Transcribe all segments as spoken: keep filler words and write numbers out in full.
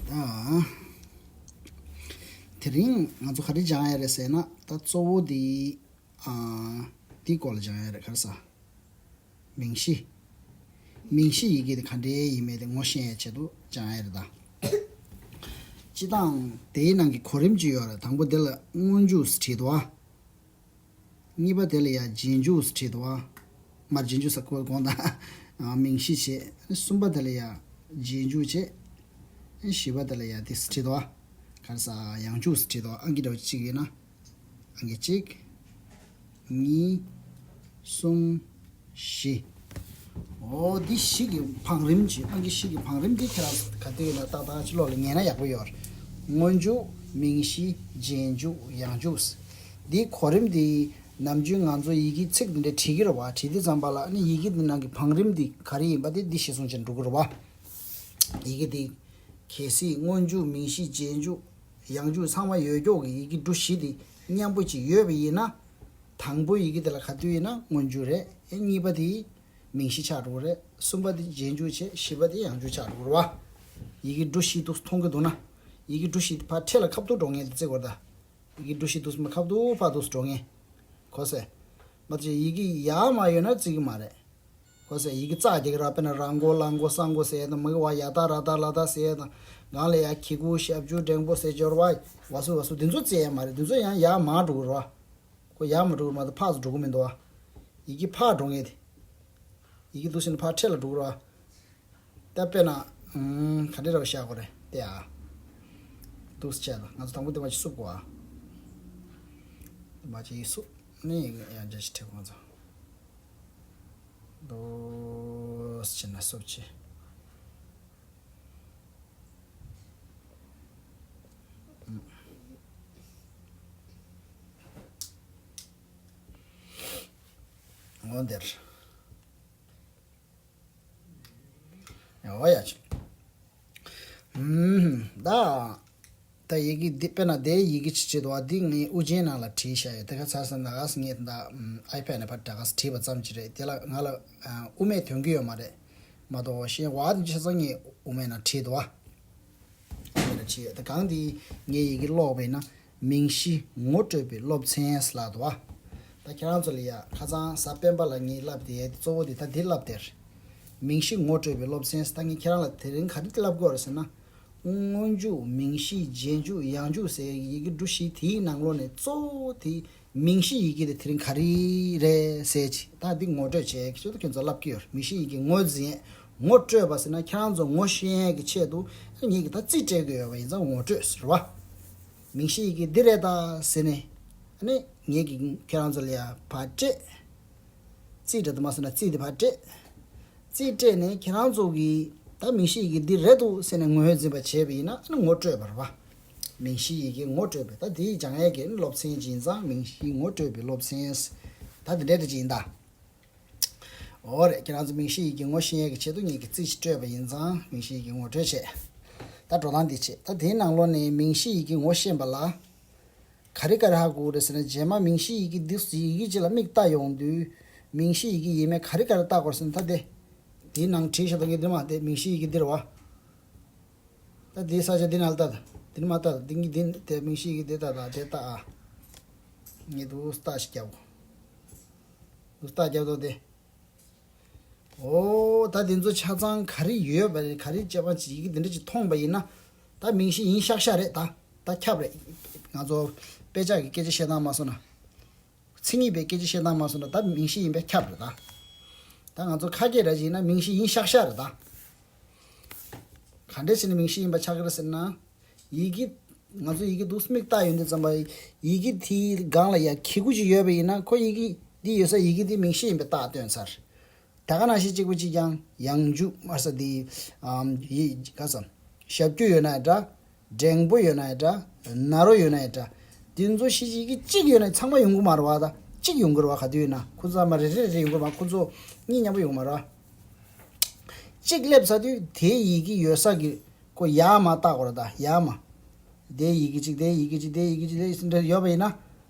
ད་དེ་རིང་ང་ཚོ་ག་རེ་སྦྱང་ཡ་རེད་ཟེར་ན། ད་གཙོ་བོ་དེ་ཨ་དེའི་སྐོར་ལ་སྦྱང་ཡ་རེད། ག་རེ་ཟ། མིང་གཞི། མིང་གཞི་ཡི་གེ་དེ་ག་འདྲའི་ཡིན་མིན་དེ་ངོ་ཤེས་ཡའི་ཆེད་དུ་སྦྱང་ཡ་རེད་ད། སྤྱིར་བཏང་དེའི་ནང་གི་གོ་རིམ་ཅིག་ཡོད་རེད། དང་པོ་དེ་ལ་སྔོན་འཇུག་ཟེར་བྲིས་འདུག་ཨ། གཉིས་པ་དེ་ལ་ཡ་རྗེས་འཇུག་ཟེར་བྲིས་འདུག་ཨ། མར་རྗེས་འཇུག་ཟེར་གོ་དགོངས་དག་མིང་གཞི་བྱས། གསུམ་པ་དེ་ལ་ཡ་རྗེས་འཇུག་བྱས། བཞི་པ་དེ་ལ་ཡ་དེ་ཟེར་བྲིས་འདུག་ཨ། ག་རེ་ཟ། ཡང་འཇུག་ཟེར་བྲིས་འདུག་ཨ། ཨང་ཀི་འདྲ་བོ་གཅིག་ཡོད་ན། ཨང་ཀི་གཅིག་གཉིས། གསུམ། བཞི། འོ་འདི་བཞི་གི་བང་རིམ་གྱི། ཨང་ཀི་བཞི་གི་བང་རིམ་འདི་ཁྱེད་རང་ག་དུས་ཡིན་ན་ཏག་ཏག་ཅིག་བློ་ལ་ངེས་ན་ཡག་པོ་ཡོད་རེད། སྔོན་འཇུག་མིང་གཞི། རྗེས་འཇུག་ཡང་འཇུག་འདིའི་གོ་རིམ་འདི་ནམ་རྒྱུན་ང་ཚོ་ཡི་གེ་ཚིག་འདི་འདྲ་བྲིས་ཀྱི་རེད་བ། བྲིས་དུས་ཙམ་པ་ལ་ནི་ཡི་གེ་འདི་ནང་གི་བང་རིམ་འདི་ག་རེ་ཡིན་པ་དེ་འདི་གཞིར་བཟུང་བྱས་འགྲོ་གི་རེད་བ། ཡི་གེ་འདི་གལ་སྲིད་སྔོན་འཇུག་མིང་གཞི་རྗེས་འཇུག་ཡང་འཇུག་ཚང་མ་ཡོད་ཀྱོག་གི་ཡི་གེ་འབྲུ་བཞི་འདི་མཉམ་པོ་ཅིག་ཡོད་པ་ཡིན་ན། དང་པོ་ཡི་གེ་དེ་ལ་ག་དུས་ཡིན་ན་སྔོན་འཇུག་རེད། ཨེ་གཉིས་པ་དེ་མིང་གཞི་ཆགས་འགྲོ་གི་རེད། གསུམ་པ་དེ་རྗེས་འཇུག་བྱས། བཞི་པ་དེ་ཡང་འཇུག་ཆགས་འགྲོ་གི་རེད་བ། ཡི་གེ་འབྲུ་བཞི་འདུག་མཐོང་གི་འདུག་ན། ཡི་གེ་འབྲུ་བཞི་དེ་ཕར་འཕྲེད་ལ་ཁ་ཐུག་འགྲོ་མཁན་དེ་བརྩི་དགོས་རེད་ད། ཡི་གེ་འབྲུ་བཞི་འདུག་མ་ཁ་ཐུག་ཕར་འདུག་འགྲོ་མཁན། གོ་སོང་། མ་གཏོགས་ཡི་གེ་ཡར་མར་ཡོད་ན་བརྩི་གི་མ་རེད། གོ་སོང་། ཡི་གེ་ཙག་རྒྱག་གི་ར། དཔེར་ན་ར་མགོ་ལ་མགོ་ས་མགོ་ཟེར་ཡ་དང་། མ་གི་བ་ཡ་ད་ར་ད་ལ་ད་ཟེར་ཡ་དང་། སྒང་ལ་ཡ་གི་གུ་ཞབས་ཀྱུ་འགྲེང་པོ་ཟེར་འབྱོར་བ་བ་སུ་བ་སུ་དེ་ཚོ་བརྩི་ཡ་མ་རེད། དེ་ཚོ་ཡང་ཡར་མར་འགྲོ་གི་རེད་བ། ཁོ་ཡར་མར་འགྲོ་གི་མ་གཏོགས་ཕར་ཚུར་འགྲོ་གི་མི་འདུག་བ། ཡི་གེ་ཕར་འགྲོ་མཁན་དེ། ཡི་གེ་འདུག་ཟེར་ནས་ཕར་འཕྲེད་ལ་འགྲོ་གི་རེད་བ། ད་དཔེར་ན། ཨུམ། ག་འདྲ་རེ་བ་བཞག་དགོས་རེད་དེ་ཨ། འདུག་སེ་བྱས་ད། ང་ཚོ་དང་པོ་དེ་མ་ཅིག་བསུབ་དགོས་ཨ། དེ་མ་ཅིག་བསུབ་ནས་ཡང་བསྐྱར་ཅིག་བྲིས། ང་ཚོ་འདུག་སེ་བྱས་ན་བསུབ་བྱས། ཨུམ། འོ་འདིར། འོ་ཡ་ཆུ། ཨུམ། ད། ད་ཡི་གེ་འདི་དཔེར་ན་དེའི་ཡི་གེ་ཅིག་བྲིས་འདུག་བ། འདི་ངས་དབུ་ཅན་ནང་ལ་བྲིས་བཞག་ཡོད། དེ་ག་ཚར་སོང་། ད་ག་སེ་ངས་ད་ཨའི་པེ་ཌི་ནས་ཕར་ད་ག་སེ་བྲིས་པ་ཙམ་ཅིག་རེད། དེ་ལ་ང་ལ་དབུ་མེད་ཐོན་གྱི་ཡོད་མ་རེད། མ་གཏོགས་གཞན་བ་དེ་ཆ་ཚང་ངས་དབུ་མེད་ནང་བྲིས་འདུག་བ། དབུ་མེད་ནང་བྲིས་ཡོད། ད་གང་དེ་ངས་ཡི་གེ་ཀློག་པ་ཡིན་ན། མིང་གཞི་ངོ་སྤྲོད་པའི་སློབ་ཚན་ལབ་འདུག་བ། ད་ཁྱེད་རང་ཚོ་ལ་ཡ་ཁ་སང་གཟའ་སྤེན་པ་ལ་ངས་བསླབས་དེ་གཙོ་བོ་དེ་ད་འདི་བསླབས་དེར། མིང་གཞི་ངོ་སྤྲོད་པའི་སློབ་ཚན། ད་ངས་ཁྱེད་རང་ལ་དེ་རིང་ག་རེ་བསླབ་དགོས་རེད་ཟེར་ན། སྔོན་འཇུག་མིང་གཞི་རྗེས་འཇུག་ཡང་འཇུག་ཟེར་ཡི་གེ་འབྲུ་བཞི་དེའི་ནང་ལོགས་ནས་གཙོ་བོ་དེ་མིང་གཞི་ཡི་གེ་དེ་དེ་རིང་ག་རེ་རེད་ཟེར་ཅིག་ད་འདི་ངོ་སྤྲོད་བྱེད་ཀྱི་ཆེད་དུ་ཁྱོད་ཚོ་བསླབ་ཀྱི་ཡོད་རེད། མིང་གཞི་ཡི་གེ་ངོས་འཛིན། ངོ་སྤྲོད་པ་ཟེར་ན་ཁྱེད་རང་ཚོ་ངོ་ཤེས་ཀྱི་ཆེད་དུ་ངེད་ཀྱིས་ད་རྩིས་སྤྲད་ཀྱི་ཡོད་པ་ཡིན་ཙང་ངོ་སྤྲོད་ཟེར་བ། མིང་གཞི་ཡི་གེ་འདི་རེད་ད་ཟེར་ནས་ཨ་ནི་ངེད་ཀྱིས་ཁྱེད་རང་ཚོ་ལ་ཡ་ཕར་སྤྲད། རྩིས་འདྲ་དུ་མ་སོང་ན་རྩིས་དེ་ཕར་སྤྲད། རྩིས་སྤྲད་ནས་ཁྱེད་རང་ཚོ་གིས་ད་མིང་གཞི་ཡི་གེ་འདི་རེད་འདུག་ཟེར་ནས་ངོས་འཛིན་པ་བྱས་པ་ཡིན་ན་ཨ་ནི་ངོ་སྤྲོད་པ་རེད་བ། མིང་གཞི་ཡི་གེ་ངོ་སྤྲོད་པའི་ད་དེའི་སྦྱང་ཡས་ཀྱི་སློབ་ཚན་ཅིག་ཡིན་ཙང་མིང་གཞི་ངོ་སྤྲོད་པའི་སློབ་ཚན། ད་དེ་འདྲའི་འདྲ་ཅིག་ཡིན་ད། འོ་རེད། ཁྱེད་རང་ཚོ་མིང་གཞི་ཡི་གེ་ངོ་ཤེས་ཡས་ཀྱི་ཆེད་དུ་ངེད་ཀྱིས་རྩིས་ཤིག་སྤྲད་པ་ཡིན་ཙང་མིང་གཞི་ཡི་གེ་ངོ་སྤྲོད་བྱས། ད་འགྲོ་སྟངས་འདི་བྱས། ད་དེའི་ནང་ལོགས་ནས་མིང་གཞི་ཡི་གེ་ངོ་ཤེས་པ་ལ། ག་རེ་ག་རེ་ཧ་གོ་དགོས་རེད་ཟེར་ན། རྗེས་མ་མིང་གཞི་ཡི་གེ་འདི་ཡི་གེ་གཅིག་ལ་མིག་ལྟ་ཡོང་དུས། མིང་གཞི་ཡི་གེ་ཡིན་མིན་ག་རེ་ག་རེ་བལྟ་དགོས་རེད་ཟེར་ན། ད་དེ། དེའི་ནང་བྲིས་བཞག་ད་གི་འདི་མ་དེ་མིང་གཞི་ཡི་གེ་འདི་རེད་བ། ད་དེའི་ས་ཆ་འདི་ནང་ལ་ལྟ་ད། འདི་ནི་མ་ལྟ་ད། འདི་གི་འདི་དེ་མིང་གཞི་ཡི་གེ་འདི་ལྟ་ད་དེ་ལྟ་ཨ། ངས་འདུག་སེ་ལྟ་ཞིག་རྒྱབ་གོ། འདུག་སེ་ལྟ་རྒྱབ་དོ་དེ། འོ། ད་དེ་ཚོ་ཆ་ཚང་ག་རེ་ཡོད་པ་རེད། ག་རེ་བྱས་པ་ཅིག་ཡི་གེ་འདི་འདྲ་ཅིག་མཐོང་པ་ཡིན་ན། ད་མིང་གཞི་ཡིན་ཤག་ཤག་རེད་ད། ད་ཁྱབ་རེད། ང་ཚོ་དཔེ་ཆ་གི་སྐད་ཆ་བཤད་སྟངས་མ་སོང་ན། མཚན་ཉིད་པའི་སྐད་ཆ་བཤད་སྟངས་མ་སོང་ན་ད་མིང་གཞི་ཡིན་པས་ཁྱབ་རེད་ད། ད་ང་ཚོ་ཁ་སྐད་ར་ཅིག་ཡིན་ན་མིང་གཞི་ཡིན་ཤག་ཤག་རེད་ད། ག་འདྲས་བྱས་ནས་མིང་གཞི་ཡིན་པ་ཆགས་ཀྱི་རེད་ཟེར་ན། ཡི་གེ། ང་ཚོ་ཡི་གེ་འདུག་སེ་མིག་ལྟ་ཡོང་དུས་ཙམ་པ། ཡི་གེ་དེའི་སྒང་ལ་ཡ་གི་གུ་ཅིག་ཡོད་པ་ཡིན་ན་ཁོ་ཡི་གེ་འདི་ཡོད་ས་ཡི་གེ་འདི་མིང་གཞི་ཡིན་པའི་རྟགས་སྟོན་ཚར། ད་ག་ནང་བཞིན་གཅིག་པ་གཅིག་རྐྱང་ཡང་འཇུག་མར་ས་འདི། ཨམ། ཡི་ག་ས། ཞབས་ཀྱུ་ཡོད་ན་ཡང་འདྲ། འགྲེང་པོ་ཡོད་ན་ཡང་འདྲ། ན་རོ་ཡོད་ན་ཡང་འདྲ། འདི་ཚོ་ཤི་ཅིག་གི་གཅིག་ཡོད་ན་ཚང་མ་ཡོང་གི་མ་རེད་བ། ད་གཅིག་ཡོང་གི་རེད་བ། ག་དུས་ཡིན་ན་ཁོ་ཚོ་ཚང་མ་རེ་རེ་རེ་རེ་ཡོང་གི་རེད་བ། ཁོ་ཚོ་གཉིས་མཉམ་པོ་ཡོང་མ་རེད་བ། གཅིག་སླེབས་ཚར་དུས་དེའི་ཡི་གེ་ཡོད་ས་གི་ཁོ་ཡར་མར་བལྟ་དགོས་རེད་ད། ཡར་མར། དེའི་ཡི་གེ་གཅིག་དེའི་ཡི་གེ་གཅིག་དེའི་ཡི་གེ་གཅིག་དེའི་ཡི་གེ་གཅིག་དེའི་ཡི་གེ་གཅིག་འདྲ་ཡོད་པ་ཡིན་ན།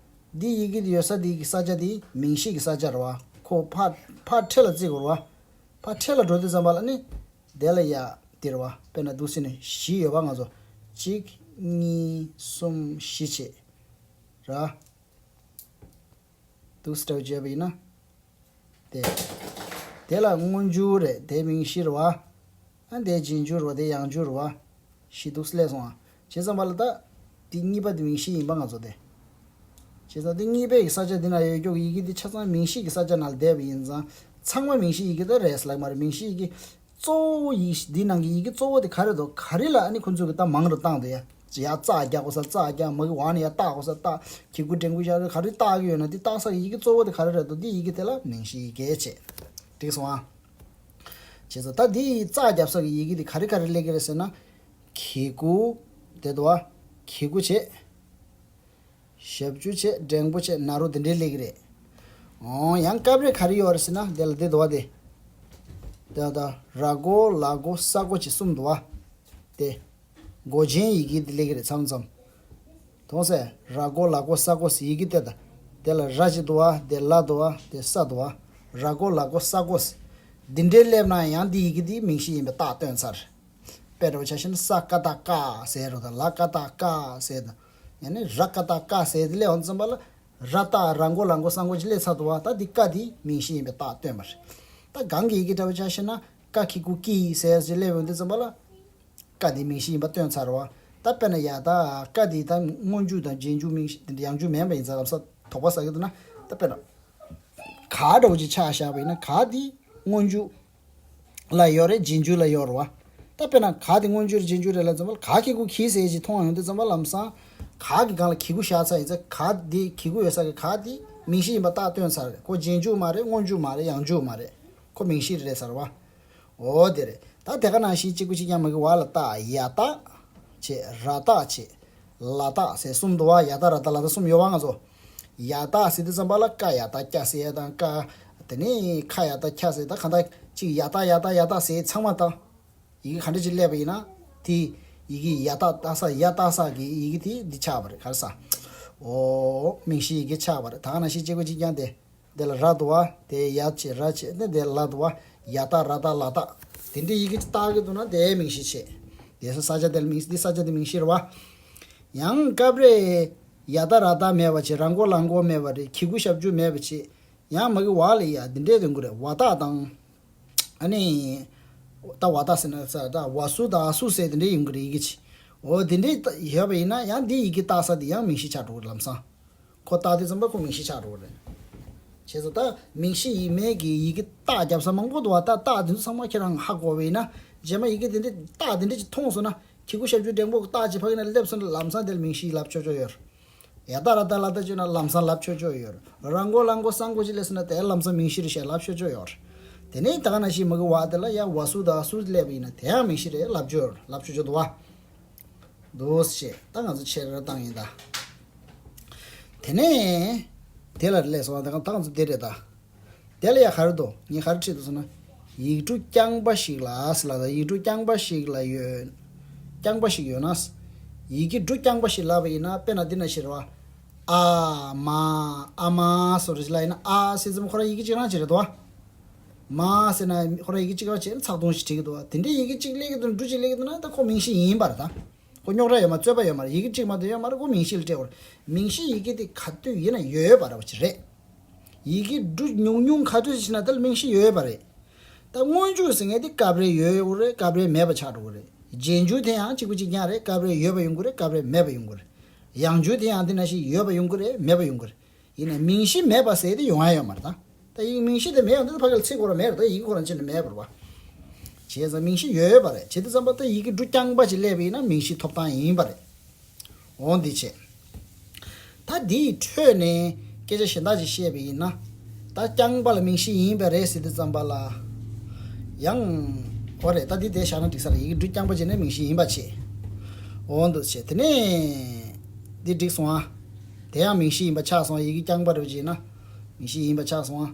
འདི་ཡི་གེ་འདི་ཡོད་ས་འདི་གི་ས་ཆ་འདི་མིང་གཞི་གི་ས་ཆ་རེད་བ། ཁོ་ཕར་ཕར་འཕྲེད་ལ་བརྩི་དགོས་རེད་བ། ཕར་འཕྲེད་ལ་འགྲོ་དུས་ཙམ་པ་ལ་ནི། དེ་ལ་ཡ་དེ་རེད་བ། དཔེར་ན་འདུག་སེ་ནི་བཞི་ཡོད་བ། ང་ཚོ་ གཅིག་གཉིས་གསུམ་བཞི་བྱས། ར། འདུག་སེ་བྱས་པ་ཡིན་ན། དེ། དེ་ལ་སྔོན་འཇུག་རེད། དེ་མིང་གཞི་རེད་བ། ཨ་དེ་རྗེས་འཇུག་རེད་བ། དེ་ཡང་འཇུག་རེད་བ། བཞི་འདུག་སེ་སླེབས་སོང་ཨ། བྱས་ཙང་པ་ལ་ད། འདི་གཉིས་པ་དེ་མིང་གཞི་ཡིན་པ་ང་ཚོ་དེ། བྱས་ཙང་འདི་གཉིས་པའི་ས་ཆ་འདི་ན་ཡོད་ཀྱོག་ཡི་གེ་འདི་ཆ་ཚང་མིང་གཞི་གི་ས་ཆ་ནང་ལ་བསྡད་པ་ཡིན་ཙང་། ཚང་མ་མིང་གཞི་ཡི་གེ་ད་རེད་ཟེར་ལབ་མ་རེད། མིང་གཞི་ཡི་གེ་གཙོ་བོ་ཡི་འདི་ནང་གི་ཡི་གེ་གཙོ་བོ་དེ་ག་རེ་འདུག་ག་རེ་ལ་ཨ་ནི་ཁོ་ཚོས་གི་ད་མང་རུ་བཏང་འདུག་ཡ། ཡ་ཙག་རྒྱག་དགོས་ས་ཙག་རྒྱག་མ་གི་བ་ནི་ཡ་བཏགས་དགོས་ས་བཏགས། གི་གུ་འགྲེང་བུ་ཞབས་བྲོ་ག་རེ་བཏགས་ཀྱི་ཡོད་ན་འདི་བཏགས་ས་གི་ཡི་གེ་གཙོ་བོ་དེ་ག་རེ་རེད་འདུག་འདི་ཡི་གེ་དེ་ལ་མིང་གཞི་ཡི་གེ་བྱས། འགྲིག་སོང་ཨ། བྱས་ཙང་ད་འདི་ཙག་རྒྱབ་ས་གི་ཡི་གེ་དེ་ག་རེ་ག་རེ་སླེབས་ཀྱི་རེད་ཟེར་ན། གི་གུ། དེ་འདུག་བ། གི་གུ་བྱས། ཞབས་ཀྱུ་བྱས། འགྲེང་བུ་བྱས། ན་རོ་དེ་འདྲའི་སླེབས་ཀྱི་རེད། འོ་ཡང་སྐབས་རེ་ག་རེ་ཡོད་རེད་ཟེར་ན་དེ་ལ་དེ་འདུག་བ་དེ། དེ་ད་ར་མགོ་ལ་མགོ་ས་མགོ་བྱས་གསུམ་འདུག་བ། དེ། མགོ་ཅན་ཡི་གེ་དེ་སླེབས་ཀྱི་རེད་མཚམས་མཚམས། མཐོང་སེ། ར་མགོ་ལ་མགོ་ས་མགོ་ཟེར་ཡི་གེ་དེ་ད། དེ་ལ་ར་གཅིག་འདུག་བ། དེ་ལ་འདུག་བ། དེ་ས་འདུག་བ། ར་མགོ་ལ་མགོ་ས་མགོ་ཟེར། འདི་འདྲའི་སླེབས་ན་ཡང་འདི་ཡི་གེ་འདི་མིང་གཞི་ཡིན་པའི་རྟགས་སྟོན་ཚར། དཔེ་འདྲ་བོ་ཆ་བཞག་ན་ས་ཀ་བཏགས་སྐ་ཟེར་རོ་དང་། ལ་ཀ་བཏགས་སྐ་ཟེར་དང་། ཡང་ན་ར་ཀ་བཏགས་རྐ་ཟེར་དེ་སླེབས་འོང་ཙམ་པ་ལ། ར་བཏགས་ར་མགོ་ལ་མགོ་ས་མགོ་ཅིག་སླེབས་ཚར་འདུག་བ། ད་འདི་ཀ་འདི་མིང་གཞི་ཡིན་པའི་རྟགས་སྟོན་པ་རེད། ད་གང་གི་ཡི་གེ་འདྲ་བོ་ཆ་བཞག་ན་ཀ་གི་གུ་ཀི་ཟེར་ཅིག་སླེབས་འོང་དུས་ཙམ་པ་ལ། ཀ་འདི་མིང་གཞི་ཡིན་པ་སྟོན་ཚར་བ། ད་དཔེར་ན་ཡ་ད་ཀ་འདི་ད་སྔོན་འཇུག་དང་རྗེས་འཇུག་མིང་གཞི་དེ་འདྲ་ཡང་འཇུག་མིན་པ་ཡིན་ཙང་ལམ་སང་དོགས་པ་ཟ་གི་འདུག་ན། ད་དཔེར་ན་ག་འདྲ་བོ་ཅིག་ཆ་བཞག་པ་ཡིན་ན། ག་འདི་སྔོན་འཇུག་ལ་ཡོད་རེད། རྗེས་འཇུག་ལ་ཡོད་རེད་བ། ད་དཔེར་ན་ག་འདི་སྔོན་འཇུག་རེད། རྗེས་འཇུག་རེད་ལབ་ཙམ་པ་ལ། ག་གི་གུ་གི་ཟེར་ཅིག་མཐོང་ཡོང་དུས་ཙམ་པ་ལམ་སང་ག་གི་སྒང་ལ་གི་གུ་བཞག་ཚར་ཡིན་ཙང་། ག་འདི་གི་གུ་ཡོད་ས་གི་ག་འདི་མིང་གཞི་ཡིན་པ་རྟགས་སྟོན་ཚར་རེད། ཁོ་རྗེས་འཇུག་མ་རེད། སྔོན་འཇུག་མ་རེད། ཡང་འཇུག་མ་རེད། ཁོ་མིང་གཞི་རེད་ཟེར་བ། འོ་དེ་རེད། ད་དེ་ག་ནང་བཞིན་གཅིག་པུ་གཅིག་རྐྱང་མ་གི་བ་ལ་བཏགས་ཡ་བཏགས་བྱས། ར་བཏགས་བྱས། ལ་བཏགས་ཟེར་གསུམ་འདུག་བ། ཡ་བཏགས་ར་བཏགས་ལ་བཏགས་གསུམ་ཡོད་བ། ང་ཚོ་ཡ་བཏགས་ཟེར་དུས་ཙམ་པ་ལ་ཀ་ཡ་བཏགས་ཀྱ་ཟེར་ཡ་དང་། ཀ་དེ་ནས་ཁ་ཡ་བཏགས་ཁྱ་ཟེར། ད་གང་ལྟར་གཅིག་ཡ་བཏགས་ཡ་བཏགས་ཡ་བཏགས་ཟེར་ཚང་མ་ད་ཡི་གེ་ག་འདྲ་ཅིག་སླེབས་པ་ཡིན་ན་དེ་ཡི་གེ་ཡ་བཏགས་བཏགས་ས་ཡ་བཏགས་ས་གི་ཡི་གེ་དེ་འདི་ཆགས་པ་རེད། ག་རེ་ཟ། འོ་མིང་གཞི་ཡི་གེ་ཆགས་པ་རེད། ད་ག་ནང་བཞིན་གཅིག་པུ་གཅིག་རྐྱང་དེ། དེ་ལ་ར་འདུག་བ། དེ་ཡ་བྱས་ར་བྱས། དེ་དེ་ལ་འདུག་བ། ཡ་བཏགས་ར་བཏགས་ལ་བཏགས། དེ་འདྲའི་ཡི་གེ་ཅིག་བཏགས་ཀྱི་འདུག་ན་དེ་མིང་གཞི་བྱས། དེ་ས་ས་ཆ་དེ་ལ་མིང་འདི་ས་ཆ་དེ་མིང་གཞི་རེད་བ། ཡང་སྐབས་རེ་ཡ་བཏགས་ར་བཏགས་མེད་པ་བྱས། ར་མགོ་ལ་མགོ་མེད་པ་རེད། གི་གུ་ཞབས་ཀྱུ་མེད་པ་བྱས། ཡང་མ་གི་བ་ལ་ཡ་འདི་འདྲའི་དོན་གུ་རེད། བ་བཏགས་དང་། ཨ་ནི་ད་བ་བཏགས་ཟེར་ན་ས་ད་བ་སུ་ད་སུ་ཟེར་དེ་འདྲའི་ཡིན་གི་རེད། ཡི་གེ་ཅིག་འོ་དེ་འདྲའི་ཡོད་པ་ཡིན་ན་ཡང་འདི་ཡི་གེ་བཏགས་ས་དེ་ཡང་མིང་གཞི་ཆགས་འགྲོ་གི་རེད་ལམ་སང་། ཁོ་བཏགས་དུས་ཙམ་པ་ཁོ་མིང་གཞི་ཆགས་འགྲོ་གི་རེད། བྱས་ཙང་ད་མིང་གཞི་ཡིན་མིན་གྱི་ཡི་གེ་རྟགས་རྒྱབ་ས་མང་པོ་འདུག་བ། ད་རྟགས་དེ་ཚོ་ཚང་མ་ཁྱེད་རང་ཧ་གོ་བ་ཡིན་ན། རྗེས་མ་ཡི་གེ་དེ་འདྲ་རྟགས་དེ་འདྲ་ཅིག་མཐོང་སོང་ན། གི་གུ་ཞབས་ཀྱུ་འགྲེང་བུ་རྟགས་ཅིག་ཕ་གི་ན་སླེབས་སོང་ན་ལམ་སང་དེ་ལ་མིང་གཞི་ལབ་ཆོག་ཆོག་ཡོད་རེད། ཡ་བཏགས་ར་བཏགས་ལ་བཏགས་བྱས་ན་ལམ་སང་ལབ་ཆོག་ཆོག་ཡོད་རེད། ར་མགོ་ལ་མགོ་ས་མགོ་ཅིག་སླེབས་སོང་ན་དེ་ལམ་སང་མིང་གཞི་རེད་ཞེས་ལབ་ཆོག་ཆོག་ཡོད་རེད། དེ་ནས་ད་ག་ནང་བཞིན་མ་གི་བ་དེ་ལ་ཡ་བ་སུ་ད་སུ་སླེབས་པ་ཡིན་ན་དེ་ཡང་མིང་གཞི་རེད་ལབ་ཆོག་ཡོད་རེད། ལབ་ཆོག་ཆོག་འདུག་བ། འདུག་སེ་བྱས། ད་ང་ཚོ་ཆེད་ར་བཏང་ཡིན་ད། དེ་ནས་དེ་ལ་སླེབས་སོང་བ། ད་ང་ད་ང་ཚོ་དེ་རེད་ད། དེ་ལ་ཡ་ག་རེ་འདུག་ངས་ག་རེ་བྲིས་འདུག་ཟེར་ན། ཡིག་འབྲུ་རྐྱང་པ་ཞིག་ལ་ཟེར་ལ། ད་ཡིག་འབྲུ་རྐྱང་པ་ཞིག་ལ་ཡོད། རྐྱང་པ་ཞིག་ཡོད་ན། ཡི་གེ་འབྲུ་རྐྱང་པ་ཞིག་ལབ་པ་ཡིན་ན། དཔེར་ན་འདི་ན་ཞིག་རེད་བ། ཨ་མ། ཨ་མ་སོགས་རེ་ཞིག་ལབ་ཡིན་ན། ཨ་ཟེར་ཙམ་ཁོ་རང་ཡི་གེ་གཅིག་རང་ཅིག་རེད་དོ། མ་ཟེར་ན་ཁོ་རང་ཡི་གེ་གཅིག་རང་བྱས་ན་ཚེག་དུང་ཞིག་བྲིས་ཀྱི་འདུག་བ། དེ་འདྲའི་ཡི་གེ་གཅིག་སླེབས་ཀྱི་འདུག་འབྲུ་གཅིག་སླེབས་ཀྱི་འདུག་ན་ད་ཁོ་མིང་གཞི་ཡིན་པ་རེད་ད། ཁོ་རྙོག་དྲ་ཡོད་མ་རྩོད་པ་ཡོད་མ་རེད། ཡི་གེ་གཅིག་མ་གཏོགས་ཡོད་མ་རེད། ཁོ་མིང་གཞི་ལ་སྤྲད་དགོས་རེད། མིང་གཞི་ཡི་གེ་དེ་ག་དུས་ཡིན་ན་ཡོད་པ་རེད་བ་ཅིག་རེད། ཡི་གེ་འབྲུ་ཉུང་ཉུང་ག་དུས་ཕྱིན་ན་དེ་ལ་མིང་གཞི་ཡོད་པ་རེད། ད་སྔོན་འཇུག་ཟེར་མཁན་དེ་སྐབས་རེ་ཡོད་ཡོད་རེད། སྐབས་རེ་མེད་པ་ཆགས་འགྲོ་གི་རེད། རྗེས་འཇུག་དེ་ཡང་གཅིག་པ་གཅིག་རྐྱང་རེད། སྐབས་རེ་ཡོད་པ་ཡོང་གི་རེད། སྐབས་རེ་མེད་པ་ཡོང་གི་རེད། ཡང་འཇུག་དེ་ཡང་དེ་ནང་བཞིན་ཡོད་པ་ཡོང་གི་རེད། མེད་པ་ཡོང་གི་རེད། ཡིན་ནའི་མིང་གཞི་མེད་པ་ཟེར་དེ་ཡོང་ཡ་ཡོད་མ་རེད་ད། ད་ཡིག་མིང་གཞི་དེ་མེད་ཡོང་དུས་ཕ་གི་ལ་ཚིག་ཁོ་རང་མེད་རེད་ད། ཡི་གེ་ཁོ་རང་ཅི་ནས་མེད་པ་རེད་བ། བྱས་ཙང་མིང་གཞི་ཡོད་ཡོད་པ་རེད། བྱས་དུས་ཙམ་པ་ད་ཡི་གེ་འབྲུ་རྐྱང་པ་ཅིག་སླེབས་པ་ཡིན་ན་མིང་གཞི་ཐོབ་ཐང་ཡིན་པ་རེད། འོ་འདི་བྱས། ད་འདིའི་ཁྲོད་ནས་སྐད་ཆ་གཞན་དག་ཅིག་བཤད་པ་ཡིན་ན། ད་རྐྱང་པ་ལ་མིང་གཞི་ཡིན་པ་རེད་ཟེར་དུས་ཙམ་པ་ལ། ཡང་། འོ་རེད། ད་འདི་དེ་བཞག་ན་འགྲིག་ས་རེད། ཡི་གེ་འབྲུ་རྐྱང་པ་ཅིག་ནས་མིང་གཞི་ཡིན་པ་བྱས། འོ་འདུག་བྱས། དེ་ནས་འདི་འགྲིག་སོང་ཨ། དེ་ཡང་མིང་གཞི་ཡིན་པ་ཆགས་སོང་། ཡི་གེ་རྐྱང་པ་རེད་བྱས་ན་མིང་གཞི་ཡིན་པ་ཆགས་སོང་ཨ།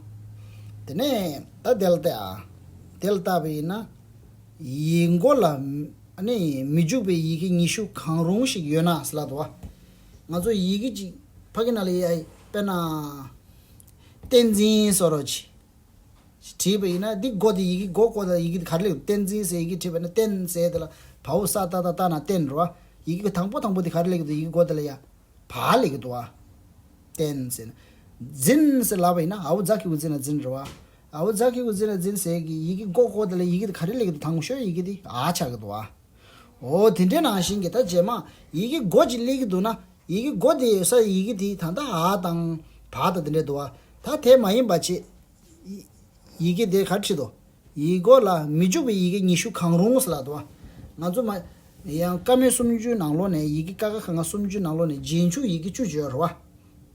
དེ་ནས་ད་དེ་ལ་ལྟ་ཨ། དེ་ལ་ལྟ་བ་ཡིན་ན། ཡིག་མགོ་ལ་ཨ་ནི་མི་འཇུག་པའི་ཡི་གེ་ཉི་ཤུ་གང་རུང་ཞིག་ཡོད་ན་ཟེར་ལབ་འདུག་བ། ང་ཚོ་ཡི་གེ་གཅིག་ཕ་གི་ནང་ལ་ཡ་དཔེར་ན། བསྟན་འཛིན་བཟོ་འདྲ་ཅིག་བྲིས་པ་ཡིན་ན། འདི་མགོ་དེ་ཡི་གེ་མགོ་བཀོད་དང་ཡི་གེ་དེ་ག་རེ་ལབ། བསྟན་འཛིན་ཟེར་ཡི་གེ་བྲིས་པ་ན་བསྟན་ཟེར་དེ་ལ་བའོ་ས་ཏ་བཏགས་བཏགས་ན་བསྟན་རེད་བ། ཡི་གེ་དང་པོ་དང་པོ་དེ་ག་རེ་སླེབས་ཀྱི་འདུག་ཡི་གེ་མགོ་དེ་ལ་ཡ། བ་སླེབས་ཀྱི་འདུག་བ། བསྟན་ཟེར་ན། འཛིན་ཟེར་ལབ་པ་ཡིན་ན་འ་བོ་ཛ་གི་གུ་འཛིན་ལ་འཛིན་རེད་བ། འ་བོ་ཛ་གི་གུ་འཛིན་ལ་འཛིན་ཟེར་གི་ཡི་གེ་མགོ་མགོ་དེ་ལ་ཡི་གེ་དེ་ག་རེ་སླེབས་ཀྱི་འདུག་དང་པོ་ཤོས་ཡི་གེ་དེ་འ་ཆགས་ཀྱི་འདུག་བ། འོ་དེ་འདྲའི་ནང་བཞིན་གྱི་ད་རྗེས་མ་ཡི་གེ་མགོ་ཅིག་སླེབས་ཀྱི་འདུག་ན་ཡི་གེ་མགོ་དེ་ཡོད་ས་ཡི་གེ་དེ་ད་ལྟ་འ་དང་བ་དང་དེ་འདྲ་འདུག་བ། ད་དེ་མ་ཡིན་པ་བྱས། ཡི་གེ་དེ་ག་རེ་བྲིས་འདུག་ཡིག་མགོ་ལ་མི་འཇུག་པའི་ཡི་གེ་ཉི་ཤུ་གང་རུང་ཟེར་ལབ་འདུག་བ། ང་ཚོ་མ། ཡང་བཀའ་མོལ་སུམ་ཅུའི་ནང་ལོགས་ནས་ཡི་གེ་ཀ་ཁ་ག་ང་སུམ་ཅུའི་ནང་ལོགས་ནས་རྗེས་འཇུག་ཡི་གེ་བཅུ་བརྗོད་རེད་བ།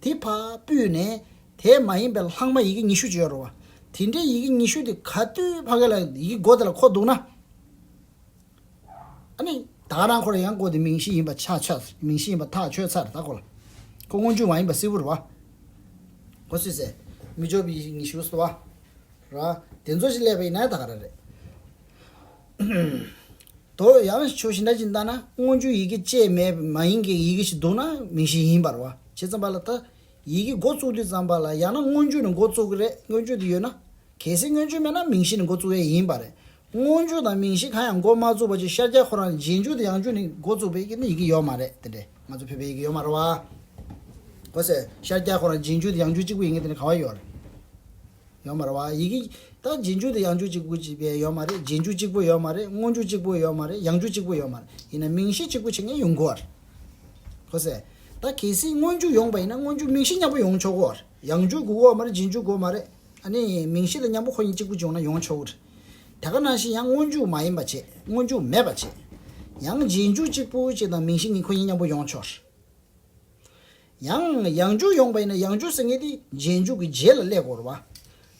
དེ་ཕར་སྤུས་ནས་དེ་མ་ཡིན་པའི་ལྷག་མ་ཡི་གེ་ཉི་ཤུ་བརྗོད་རེད་བ། དེ་འདྲའི་ཡི་གེ་ཉི་ཤུ་དེ་ག་དུས་ཕ་གི་ལ་ཡི་གེ་མགོ་དེ་ལ་འཁོར་འདུག་ན། ཨ་ནི་ད་རང་ཁོ་རང་ཡང་མགོ་དེ་མིང་གཞི་ཡིན་པ་ཆ་ཆ་མིང་གཞི་ཡིན་པ་ཐག་ཆོད་ཚར་ད་ཁོ་ལ། ཁོ་སྔོན་འཇུག་མ་ཡིན་པ་གསལ་པོ་རེད་བ། ཁོ་སུས་ཟེར། མི་འཇོག་པའི་ཉི་ཤུ་སོ་བ། ར། དེ་ཚོ་ཞིག་སླེབས་པ་ཡིན་ན་ད་ག་རེ་རེད། དོ་ཡང་ཆོས་གཞན་དག་ཅིག་ལྟ་ན་སྔོན་འཇུག་ཡི་གེ་བཅས་མེད་མ་ཡིན་གྱི་ཡི་གེ་ཞིག་འདུག་ན་མིང་གཞི་ཡིན་པ་རེད་བ། བྱས་ཙམ་པ་ལ་ད། ཡི་གེ་འགོ་བཙུགས་དུས་ཙམ་པ་ལ་ཡང་ན་སྔོན་འཇུག་ནས་འགོ་བཙུགས་ཀྱི་རེད། སྔོན་འཇུག་དེ་ཡོད་ན། གལ་སྲིད་སྔོན་འཇུག་མེད་ན་མིང་གཞི་ནས་འགོ་བཙུགས་ཡས་ཡིན་པ་རེད། སྔོན་འཇུག་དང་མིང་གཞི་གང་ཡང་འགོ་མ་བཙུགས་པ་ཅིག་ཤར་རྒྱག་ཁོ་རང་རྗེས་འཇུག་དང་ཡང་འཇུག་ནས་འགོ་བཙུགས་པའི་ཡི་གེ་ཡོད་མ་རེད་དེ་འདྲས་ང་ཚོ་བོད་པའི་ཡི་གེ་ཡོད་མ་རེད་བ། གོ་སོང་། ཤར་རྒྱག་ཁོ་རང་རྗེས་འཇུག་དང་ཡང་འཇུག་གཅིག་པུ་ཡིན་མཁན་དེ་འདྲ་ག་བ་ཡོད་རེད། ཡོད་མ་རེད་བ། ཡི་གེ་ད་རྗེས་འཇུག་དང་ཡང་འཇུག་གཅིག་པུ་ཅིག་བས་ཡོད་མ་རེད། རྗེས་འཇུག་གཅིག་པུ་ཡོད་མ་རེད། སྔོན་འཇུག་གཅིག་པུ་ཡོད་མ་རེད། ཡང་འཇུག་གཅིག་པུ་ཡོད་མ་རེད། ཡིན་ན་མིང་གཞི་གཅིག་པུ་བྱེད་མཁན་ཡོང་དགོས་བ་རེད། གོ་སོང་། ད་གལ་སྲིད་སྔོན་འཇུག་ཡོང་པ་ཡིན་ན་སྔོན་འཇུག་མིང་གཞི་མཉམ་པོ་ཡོང་ཆོག་གོ་བ་རེད། ཡང་འཇུག་དགོས་གོ་བ་མ་རེད། རྗེས་འཇུག་དགོས་མ་རེད། ཨ་ནི་མིང་གཞི་དང་མཉམ་པོ་ཁོ་གཉིས་གཅིག་པུ་བྱུང་ན་ཡོང་ཆོག་གི་རེད། དེ་ག་ནང་བཞིན་ཡང་སྔོན་འཇུག་མ་ཡིན་པ་བྱས། སྔོན་འཇུག་མེད་པ་བྱས། ཡང་རྗེས་འཇུག་གཅིག་པུ་བྱས་དང་མིང་གཞི་གཉིས་ཁོ་གཉིས་མཉམ་པོ་ཡོང་ཆོག་རེད། ཡང་ཡང་འཇུག་ཡོང་པ་ཡིན་ན་ཡང་འཇུག་ཟེར་མཁན་དེ་རྗེས་འཇུག་གི་རྗེས་ལ་སླེབས་དགོས་རེད་བ།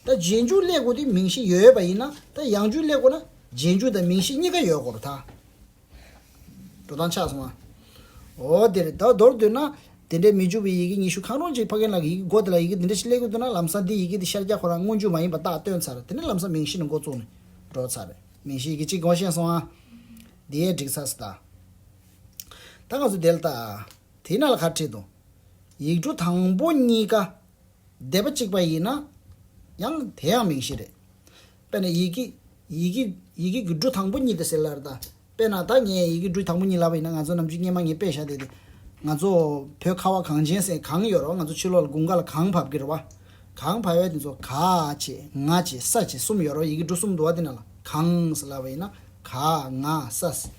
ད་རྗེས་འཇུག་སླེབས་དགོས་དེ་མིང་གཞི་ཡོད་པ་ཡིན་ན་ད་ཡང་འཇུག་སླེབས་དགོས་ན་རྗེས་འཇུག་དང་མིང་གཞི་གཉིས་ཀ་ཡོད་དགོས་རེད་ད། འགྲོ་སྟངས་ཆགས་སོང་ཨ། འོ་དེ་རེད། ད་མདོར་བསྡུས་ན། དེ་འདྲའི་མི་འཇུག་པའི་ཡི་གེ་ཉི་ཤུ་གང་རུང་ཅིག་ཕ་རྒན་ལགས་ཀྱི་ཡི་གེ་མགོ་དེ་ལ་ཡི་གེ་འདི་འདྲ་ཞིག་སླེབས་ཀྱི་འདུག་ན་ལམ་སང་འདི་ཡི་གེ་འདི་ཤར་རྒྱག་ཁོ་རང་སྔོན་འཇུག་མ་ཡིན་པ་རྟགས་སྟོན་ཚར། དེ་ནས་ལམ་སང་མིང་གཞི་ནས་འགོ་བཙུགས་ནས་འགྲོ་ཚར་རེད། མིང་གཞི་ཡི་གེ་གཅིག་གོ་ཤེས་སོང་ཨ། འདི་ཡས་འགྲིག་ཚར་སི་ད། ད་ང་ཚོ་དེ་ལ་ལྟ། དེའི་ནང་ལ་ག་བྲིས་འདུག་ཡིག་འབྲུ་དང་པོ་གཉིས་ཀ་སྡེ་པ་གཅིག་པ་ཡིན་ན། ཡང་དེ་ཡང་མིང་གཞི་རེད། དཔེར་ན་ཡི་གེ་ཡི་གེ་ཡི་གེ་གི་འབྲུ་དང་པོ་གཉིས་དེ་ཟེར་ལ་རེད་ད། དཔེར་ན་ད་ངས་ཡི་གེ་འབྲུ་དང་པོ་གཉིས་ལབ་པ་ཡིན་ན་ང་ཚོ་ནམ་རྒྱུན་སྔོན་མ་ངས་དཔེ་བཞག་བསྡད་དེ། ང་ཚོ་བོད་ཁ་བ་གངས་ཅན་ཟེར་གངས་ཡོད་རེད་བ། ང་ཚོ་ཕྱི་ལོགས་ལ་དགུན་ཁ་ལ་གངས་བབས་ཀྱི་རེད་བ། གངས་བབས་ཡས་དེ་ཚོ་ག་བྱས་ང་བྱས་ས་བྱས་གསུམ་ཡོད་རེད་བ། ཡི་གེ་འབྲུ་གསུམ་འདུག་བ། དེ་ནང་ལ་གངས་ཟེར་ལབ་པ་ཡིན་ན་ག་ང་ས་ཟེར།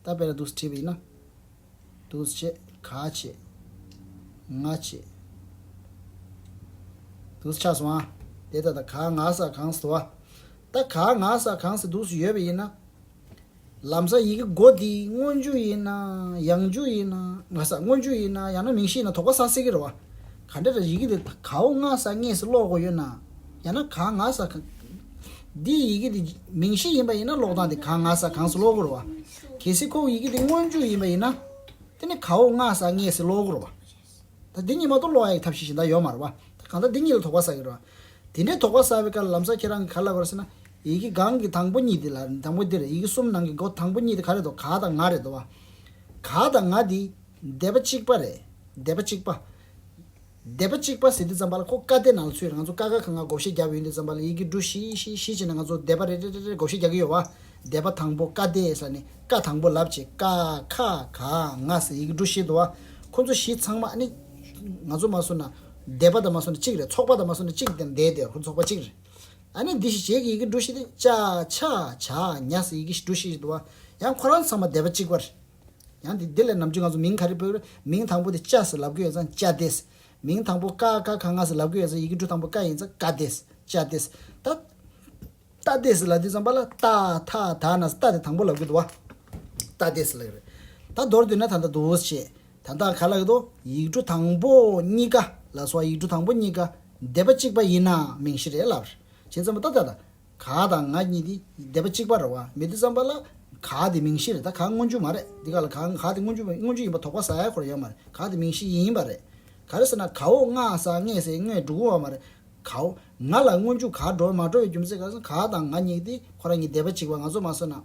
ད་དཔེར་ན་འདུག་སེ་བྲིས་པ་ཡིན་ན། འདུག་སེ་བྱས་ག་བྱས། ང་བྱས། འདུག་སེ་ཆགས་སོང་ཨ། དེ་ད་ད་ག་ང་ས་གངས་སུ་བ། ད་ག་ང་ས་གངས་སུ་འདུག་སེ་ཡོད་པ་ཡིན་ན། ལམ་སང་ཡི་གེ་མགོ་འདི་སྔོན་འཇུག་ཡིན་ན་ཡང་འཇུག་ཡིན་ན་ང་ས་སྔོན་འཇུག་ཡིན་ན་ཡང་ན་མིང་གཞི་ཡིན་ན་དོགས་པ་ཟ་སྲིད་ཀྱི་རེད་བ། ག་འདྲ་རེད། ཡི་གེ་འདི་གའོ་ང་ས་ངས་སུ་ཀློག་དགོས་ཡོད་ན། ཡང་ན་ག་ང་ས་ག་འདི་ཡི་གེ་འདི་མིང་གཞི་ཡིན་པ་ཡིན་ན་ཀློག་སྟངས་འདི་ག་ང་ས་གངས་སུ་ཀློག་དགོས་རེད་བ། གལ་སྲིད་ཁོ་ཡི་གེ་འདི་སྔོན་འཇུག་ཡིན་པ་ཡིན་ན། དེ་ནི་གའོ་ང་ས་ངས་སུ་ཀློག་དགོས་རེད་བ། ད་འདི་གཉིས་མ་གཏོགས་ཀློག་ཡག་གི་ཐབས་ཤེས་གཞན་དག་ཡོད་མ་རེད་བ། ད་གང་ལྟར་འདི་གཉིས་ལ་དོགས་པ་ཟ་གི་རེད་བ། དེ་འདྲའི་དོགས་པ་ཟ་བའི་སྐབས་ལ་ལམ་སང་ཁྱེད་རང་གིས་ག་རེ་ལབ་དགོས་རེད་ཟེར་ན། ཡི་གེ་གང་གི་དང་པོ་གཉིས་དེ་ལ་དང་པོ་འདི་རེད། ཡི་གེ་གསུམ་ནང་གི་མགོ་དང་པོ་གཉིས་དེ་ག་རེ་འདུག་ག་དང་ང་རེད་འདུག་བ། ག་དང་ང་འདི་སྡེ་པ་གཅིག་པ་རེད། སྡེ་པ་གཅིག་པ། སྡེ་པ་གཅིག་པ་ཟེར་དུས་ཙམ་པ་ལ་ཁོ་ཀ་སྡེ་ནང་ལ་ཚུད་རེད། ང་ཚོ་ཀ་ཁ་ག་ང་བགོ་བཤའ་རྒྱབ་ཡོང་དུས་ཙམ་པ་ལ་ཡི་གེ་འབྲུ་བཞི་བཞི་བཞི་བྱས་ནས་ང་ཚོ་སྡེ་པ་རེ་རེ་རེ་རེ་བགོ་བཤའ་རྒྱག་གི་ཡོད་བ། སྡེ་པ་དང་པོ་ཀ་སྡེ་ཟེར་ནས་ཀ་དང་པོ་ལབ་བྱས་ཀ་ཁ་ག་ང་ཟེར་ཡི་གེ་འབྲུ་བཞི་འདུག་བ། ཁོ་ཚོ་བཞི་ཚང་མ་ཨ་ནི། ང་ཚོ་མ་སོང་ན། སྡེ་པ་དང་མ་སོང་ན་གཅིག་རེད། ཚོགས་པ་དང་མ་སོང་ན་གཅིག་དེ་འདས་དེ་ཁོ་ཚོགས་པ་གཅིག་རེད། ཨ་ནི་འདི་བཞི་བྱས་ཀྱི་ཡི་གེ་འབྲུ་བཞི་དེ་ཅ་ཆ་ཇ་ཉ་ཟེར་ཡི་གེ་འབྲུ་བཞི་འདུག་བ། ཡང་ཁོ་རང་ཚང་མ་སྡེ་པ་གཅིག་པ་རེད། ཡང་དེ་འདི་ལས་ནམ་རྒྱུན་ང་ཚོ་མིང་ག་རེ་འབོད་རེད། མིང་དང་པོ་དེ་ཅ་ཟེར་ལབ་ཀྱི་ཡོད་ཙང་ཅ་སྡེ་ཟེར། མིང་དང་པོ་ཀ་ཁ་ག་ང་ཟེར་ལབ་ཀྱི་ཡོད་ཙང་ཡི་གེ་འབྲུ་དང་པོ་ཀ་ཡིན་ཙང་ཀ་སྡེ་ཟེར། ཅ་སྡེ་ཟེར། ད། ཏ་སྡེ་ཟེར་ལབ་དུས་ཙམ་པ་ལ་ཏ་ཐ་ད་ན་ཏ་དེ་དང་པོ་ལབ་ཀྱི་འདུག་བ། ཏ་སྡེ་ཟེར་ལབ་ཀྱི་རེད། ད་མདོར་བསྡུས་ན་ད་ལྟ་འདུག་སེ་བྱས། ད་ལྟ་ག་ལབ་ཀྱི་འདུག་ཡིག་འབྲུ་དང་པོ་གཉིས་ཀ་ལ་སོགས་ཡིག་འབྲུ་དང་པོ་གཉིས་ཀ་སྡེ་པ་གཅིག་པ་ཡིན་ན་མིང་གཞི་རེད་ལབ་རེད། བྱས་ཙམ་པ་ད་ད་ད། ག་དང་ང་གཉིས་དེ་སྡེ་པ་གཅིག་པ་རེད་བ། མེད་དུས་ཙམ་པ་ལ་ག་དེ་མིང་གཞི་རེད། ད་ག་སྔོན་འཇུག་མ་རེད། འདི་ག་ལ་ག་ག་དེ་སྔོན་འཇུག་སྔོན་འཇུག་ཡིན་པ་དོགས་པ་ཟ་ཡ་ཁོ་ར་ཡོད་མ་རེད། ག་དེ་མིང་གཞི་ཡིན་པ་རེད། ག་རེ་ཟེར་ན་གའོ་ང་ས་ངས་ཟེར་ངས་འགྲོ་གི་ཡོད་མ་རེད། གའོ་ང་ལ་སྔོན་འཇུག་ག་འགྲོ་མ་འགྲོ་བའི་རྒྱུ་མཚན་ག་རེ་ཟེར་ན་ག་དང་ང་གཉིས་དེ་ཁོ་རང་གཉིས་སྡེ་པ་གཅིག་པ། ང་ཚོ་མ་སོང་ན།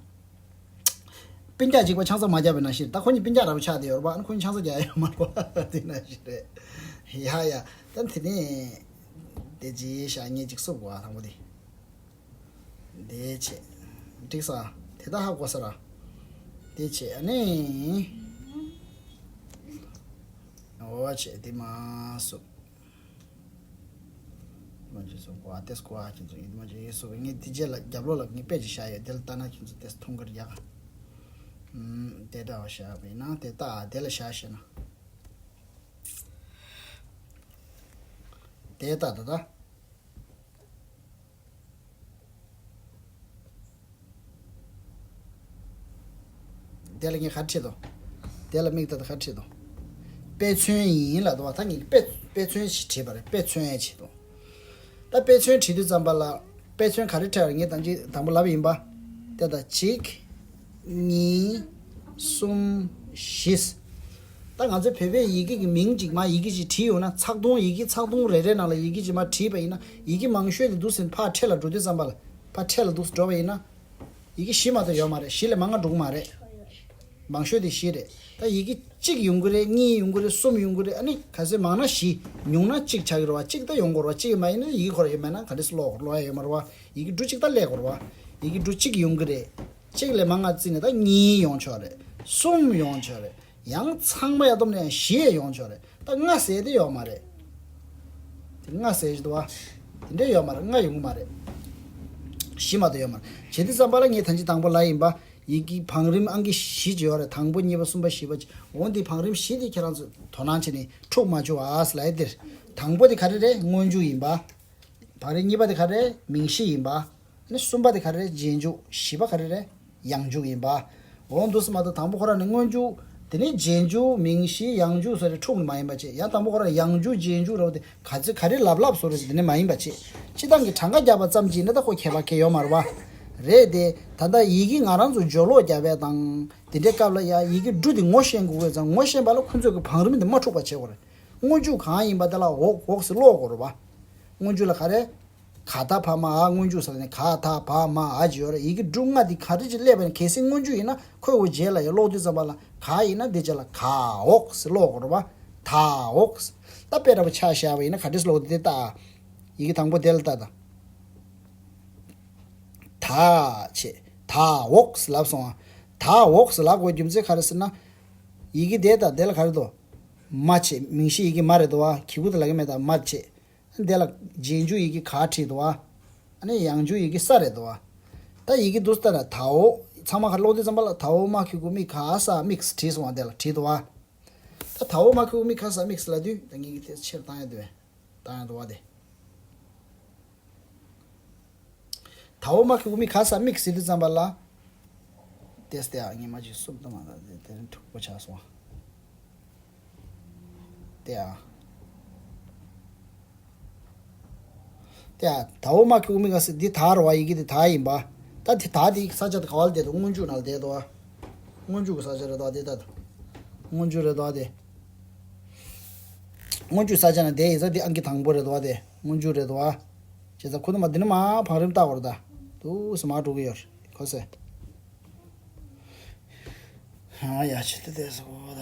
སྤུན་ཀྱག་གཅིག་པ་ཆང་ས་མ་བརྒྱབ་པའི་ནང་བཞིན། ད་ཁོ་གཉིས་སྤུན་ཀྱག་ར་བ་ཆགས་བསྡད་ཡོད་རེད་པ། ཨ་ནི་ཁོ་གཉིས་ཆང་ས་རྒྱག་ཡ་ཡོད་མ་རེད་པ། དེ་ནང་བཞིན་རེད། ཡ་ཡ། ད་དེ་ནས་དེ་རྗེས་ཞག་ཉིན་གཅིག་སུབ་དགོས་ཨ། དང་པོ་དེ། དེ་བྱས། འགྲིག་ས། དེ་ད་ཧ་གོ་ས་ར། དེ་བྱས་ཨ་ནི། འོ་བྱས་དེ་མ་སོབ། མ་ཅི་སོབ་གོ་ཨ་ཏེས་གོ་ཨ་ཁྱེད་ཚོ་ཡིན་མ་ཅི་ཡིན་སོབ་ངས་དེ་རྗེས་ལ་རྒྱབ་ལོགས་ལ་ངས་དཔེ་ཅིག་བཞག་ཡོད། དེ་ལ་ལྟ་ན་ཁྱེད་ཚོ་ཏེས་མཐོང་གི་རེད་ཡ། ཨུམ། དེ་འདྲ་བ་བཞག་པ་ཡིན་ན་དེ་ལྟ་ཨ་དེ་ལ་བཞག་ཤེ་ན། དེ་ལྟ་ད་ད། དེ་ལ་ངས་ག་རེ་བྲིས་དོ། དེ་ལ་མིག་ལྟ་ད་ག་རེ་བྲིས་དོ། དཔེ་མཚོན་ཡིན་ལབ་འདུག་བ། ད་ངས་དཔེ་དཔེ་མཚོན་ཞིག་བྲིས་པ་རེད། དཔེ་མཚོན་ཡས་བྱེད་དོ། ད་དཔེ་མཚོན་བྲིས་དུས་ཙམ་པ་ལ་དཔེ་མཚོན་ག་རེ་འཕྲད་པ་རེད། ངས་ད་ཅི་དང་པོ་ལབ་ཡིན་པ། དེ་ད་གཅིག་གཉིས། གསུམ། བཞི། ད་ང་ཚོའི་བོད་པའི་ཡི་གེ་གི་མིང་གཅིག་མ་ཡི་གེ་གཅིག་བྲིས་ཡོང་ན་ཚེག་ཐུང་ཡི་གེ་ཚེག་ཐུང་རེ་རེ་ནང་ལ་ཡི་གེ་གཅིག་མ་བྲིས་པ་ཡིན་ན་ཡི་གེ་མང་ཤོས་དེ་འདུག་སེ་ཕར་འཕྲེད་ལ་འགྲོ་དུས་ཙམ་པ་ལ་ཕར་འཕྲེད་ལ་འདུག་སེ་འགྲོ་བ་ཡིན་ན་ཡི་གེ་བཞི་མ་གཏོགས་ཡོད་མ་རེད། བཞི་ལས་མང་ང་འགྲོ་གི་མ་རེད། མང་ཤོས་དེ་བཞི་རེད། ད་ཡི་གེ་གཅིག་ཡོང་གི་རེད། གཉིས་ཡོང་གི་རེད། གསུམ་ཡོང་གི་རེད། ཨ་ནི་ག་ཚོད་མང་ན་བཞི། ཉུང་ན་གཅིག་ཆགས་ཀྱི་རེད་བ། གཅིག་ད་ཡོང་དགོས་རེད་བ། གཅིག་མ་ཡིན་ན་ཡི་གེ་ཁོ་རང་ཡོད་མེད་ན་ག་འདྲས་སེ་ཀློག་ཀློག་ཡ་ཡོད་མ་རེད་བ། ཡི་གེ་འབྲུ་གཅིག་ད་ཀློག་དགོས་རེད་བ། ཡི་གེ་འབྲུ་གཅིག་ཡོང་གི་རེད། གཅིག་ལས་མང་ང་བརྩིས་ནས་ད་གཉིས་ཡོང་ཆོག་རེད། གསུམ་ཡོང་ཆོག་རེད། ཡང་ཚང་མ་ཡར་བསྡོམས་ནས་ཡང་བཞི་ཡང་ཡོང་ཆོག་རེད། ད་ལྔ་ཟེར་དེ་ཡོད་མ་རེད། དེ་ལྔ་ཟེར་ཞིག་འདུག་བ། དེ་འདྲས་ཡོད་མ་རེད། ལྔ་ཡོང་གི་མ་རེད། བཞི་མ་གཏོགས་ཡོད་མ་རེད། བྱས་དུས་ཙམ་པ་ལ་ངས་ད་ཅི་དང་པོ་ལབ་ཡིན་པ། ཡི་གེ་བང་རིམ་ཨང་ཀི་བཞི་ཅིག་ཡོད་རེད། དང་པོ་གཉིས་པ་གསུམ་པ་བཞི་པ་ཅིག་འོ་འདི་བང་རིམ་བཞི་དེ་ཁྱེད་རང་ཚོས་དོ་སྣང་བྱས་ནས་འཁྲུག་མ་བཅུག་ཨ་ཟེར་ལབ་ཡ་འདིར། དང་པོ་དེ་ག་རེ་རེད། སྔོན་འཇུག་ཡིན་པ། བང་རིམ་གཉིས་པ་དེ་ག་རེ་རེད། མིང་གཞི་ཡིན་པ། ནི་གསུམ་པ་དེ་ག་རེ་རེད། རྗེས་འཇུག་བཞི་པ་ག་རེ་རེད། ཡང་འཇུག་ཡིན་པ། འོ་འདུག་སེ་མ་གཏོགས་དང་པོ་ཁོ་རང་ནི་སྔོན་འཇུག་དེ་ནས་རྗེས་འཇུག་མིང་གཞི་ཡང་འཇུག་སོགས་རེ་འཁྲུག་ནི་མ་ཡིན་པ་བྱས། ཡང་དང་པོ་ཁོ་རང་ཡང་འཇུག་རྗེས་འཇུག་རེད་བ། དེ་ག་ཚོད་ག་རེ་ལབ་ལབ་བཟོ་རེད་ཟེར་དེ་ནི་མ་ཡིན་པ་བྱས། སྤྱིར་བཏང་གི་གྲངས་ཀ་བརྒྱབ་པ་ཙམ་གྱིས་ནི་ད་ཁོ་ཁྱད་པར་གང་ཡང་ཡོད་མ་རེད་བ། རེད་དེ། ད་ལྟ་ཡི་གེ་ང་རང་ཚོ་སྦྱོར་ཀློག་རྒྱབ་པ་དང་དེ་འདྲའི་སྐབས་ལ་ཡ་ཡི་གེ་འབྲུ་དེ་ངོ་ཤེས་དགོས་དགོས་ཙང་ངོ་ཤེས་པ་ལ་ཁོ་ཚོས་ཀྱི་བང་རིམ་དེ་མ་འཁྲུག་པ་བྱེད་དགོས་རེད། སྔོན་འཇུག་གང་ཡིན་པ་དེ་ལ་འོག་འོག་ཟེར་ཀློག་དགོས་རེད་བ། སྔོན་འཇུག་ལ་ག་རེ། ག་ད་བ་མ་འ། སྔོན་འཇུག་ཟེར་ནས་ག་ད་བ་མ་འ་ཅིག་ཡོད་རེད། ཡི་གེ་འབྲུ་ལྔ་འདི་ག་རེ་ཅིག་སླེབས་པ་ཡིན་གལ་སྲིད་སྔོན་འཇུག་ཡིན་ན་ཁོའི་འོ་རྗེས་ལ་ཡང་ཀློག་དུས་ཙམ་པ་ལ་ག་ཡིན་ན་འདི་རྗེས་ལ་ག་འོག་ཟེར་ཀློག་དགོས་རེད་བ། ད་འོག་ཟེར། ད་དཔེ་འདྲ་པོ་ཆ་བཞག་པ་ཡིན་ན་ག་འདྲས་ཀློག་འདི་ལྟ། ཡི་གེ་དང་པོ་དེ་ལ་ལྟ་ད། ད་བྱས། ད་འོག་ཟེར་ལབ་སོང་ཨ། ད་འོག་ཟེར་ལབ་དགོས་རྒྱུ་མཚན་ག་རེ་ཟེར་ན། ཡི་གེ་དེ་དང་དེ་ལ་ག་རེ་འདུག་མ་བྱས། མིང་གཞི་ཡི་གེ་མ་རེད་འདུག་བ། གི་གུ་དེ་ལ་གི་མེད་དང་མ་བྱས། དེ་ལ་རྗེས་འཇུག་ཡི་གེ་ག་བྲིས་འདུག་བ། ཨ་ནི་ཡང་འཇུག་ཡི་གེ་ས་རེད་འདུག་བ། ད་ཡི་གེ་འདུག་ལྟ་ན་ད་འོག་ཚང་མ་ག་ཀློག་དུས་ཙམ་པ་ལ་ད་འོག་མ་གི་གུ་མི་ག་ས་དམིགས་བྲིས་སོང་བ། དེ་ལ་བྲིས་འདུག་བ། ད་ད་འོག་མ་གི་གུ་མི་ག་ས་དམིགས་ལབ་དུས་ད་ངེད་ཀྱི་དེ་ཕྱིར་བཏང་ཡ་འདུག་བས། བཏང་ཡ་འདུག་བ་དེ། ད་འོག་མ་གི་གུ་མི་ག་ས་དམིགས་ཟེར་དུས་ཙམ་པ་ལ། དེས་དེ་ཨ་ངེད་མ་ཅིག་སུབ་ཏུ་མ་ད་དེ་དེ་འཁྲུག་པོ་ཆགས་སོང་བ། དེ་ཨ། དེ་ཨ་ད་འོག་མ་གི་གུ་མི་ག་ས་འདི་ད་ར་བ་ཡི་གེ་འདི་ད་ཡིན་པ། ད་དེ་ད་དེ་ས་ཆ་དེ་ག་བ་ལ་བསྡད་འདུག་སྔོན་འཇུག་ནང་ལ་བསྡད་འདུག་ཨ། སྔོན་འཇུག་གི་ས་ཆ་རེད་འདུག་ཨ་དེ་ད། སྔོན་འཇུག་རེད་འདུག་ཨ་དེ། སྔོན་འཇུག་ས་ཆ་ན་དེ་ཡིན་ཙང་དེ་ཨང་ཀི་དང་པོ་རེད་འདུག་ཨ་དེ། སྔོན་འཇུག་རེད་འདུག་ཨ། བྱས་ཙང་ཁོ་ན་མ་འདི་ནི་མ་བང་རིམ་བཏགས་པ་རེད་ད། འདུག་སེ་མར་འགྲོ་གི་ཡོད་རེད་ཁོ་སེ། ཨ་ཡ་ཆེ་ཏེ་ཏེ་སོ་ད།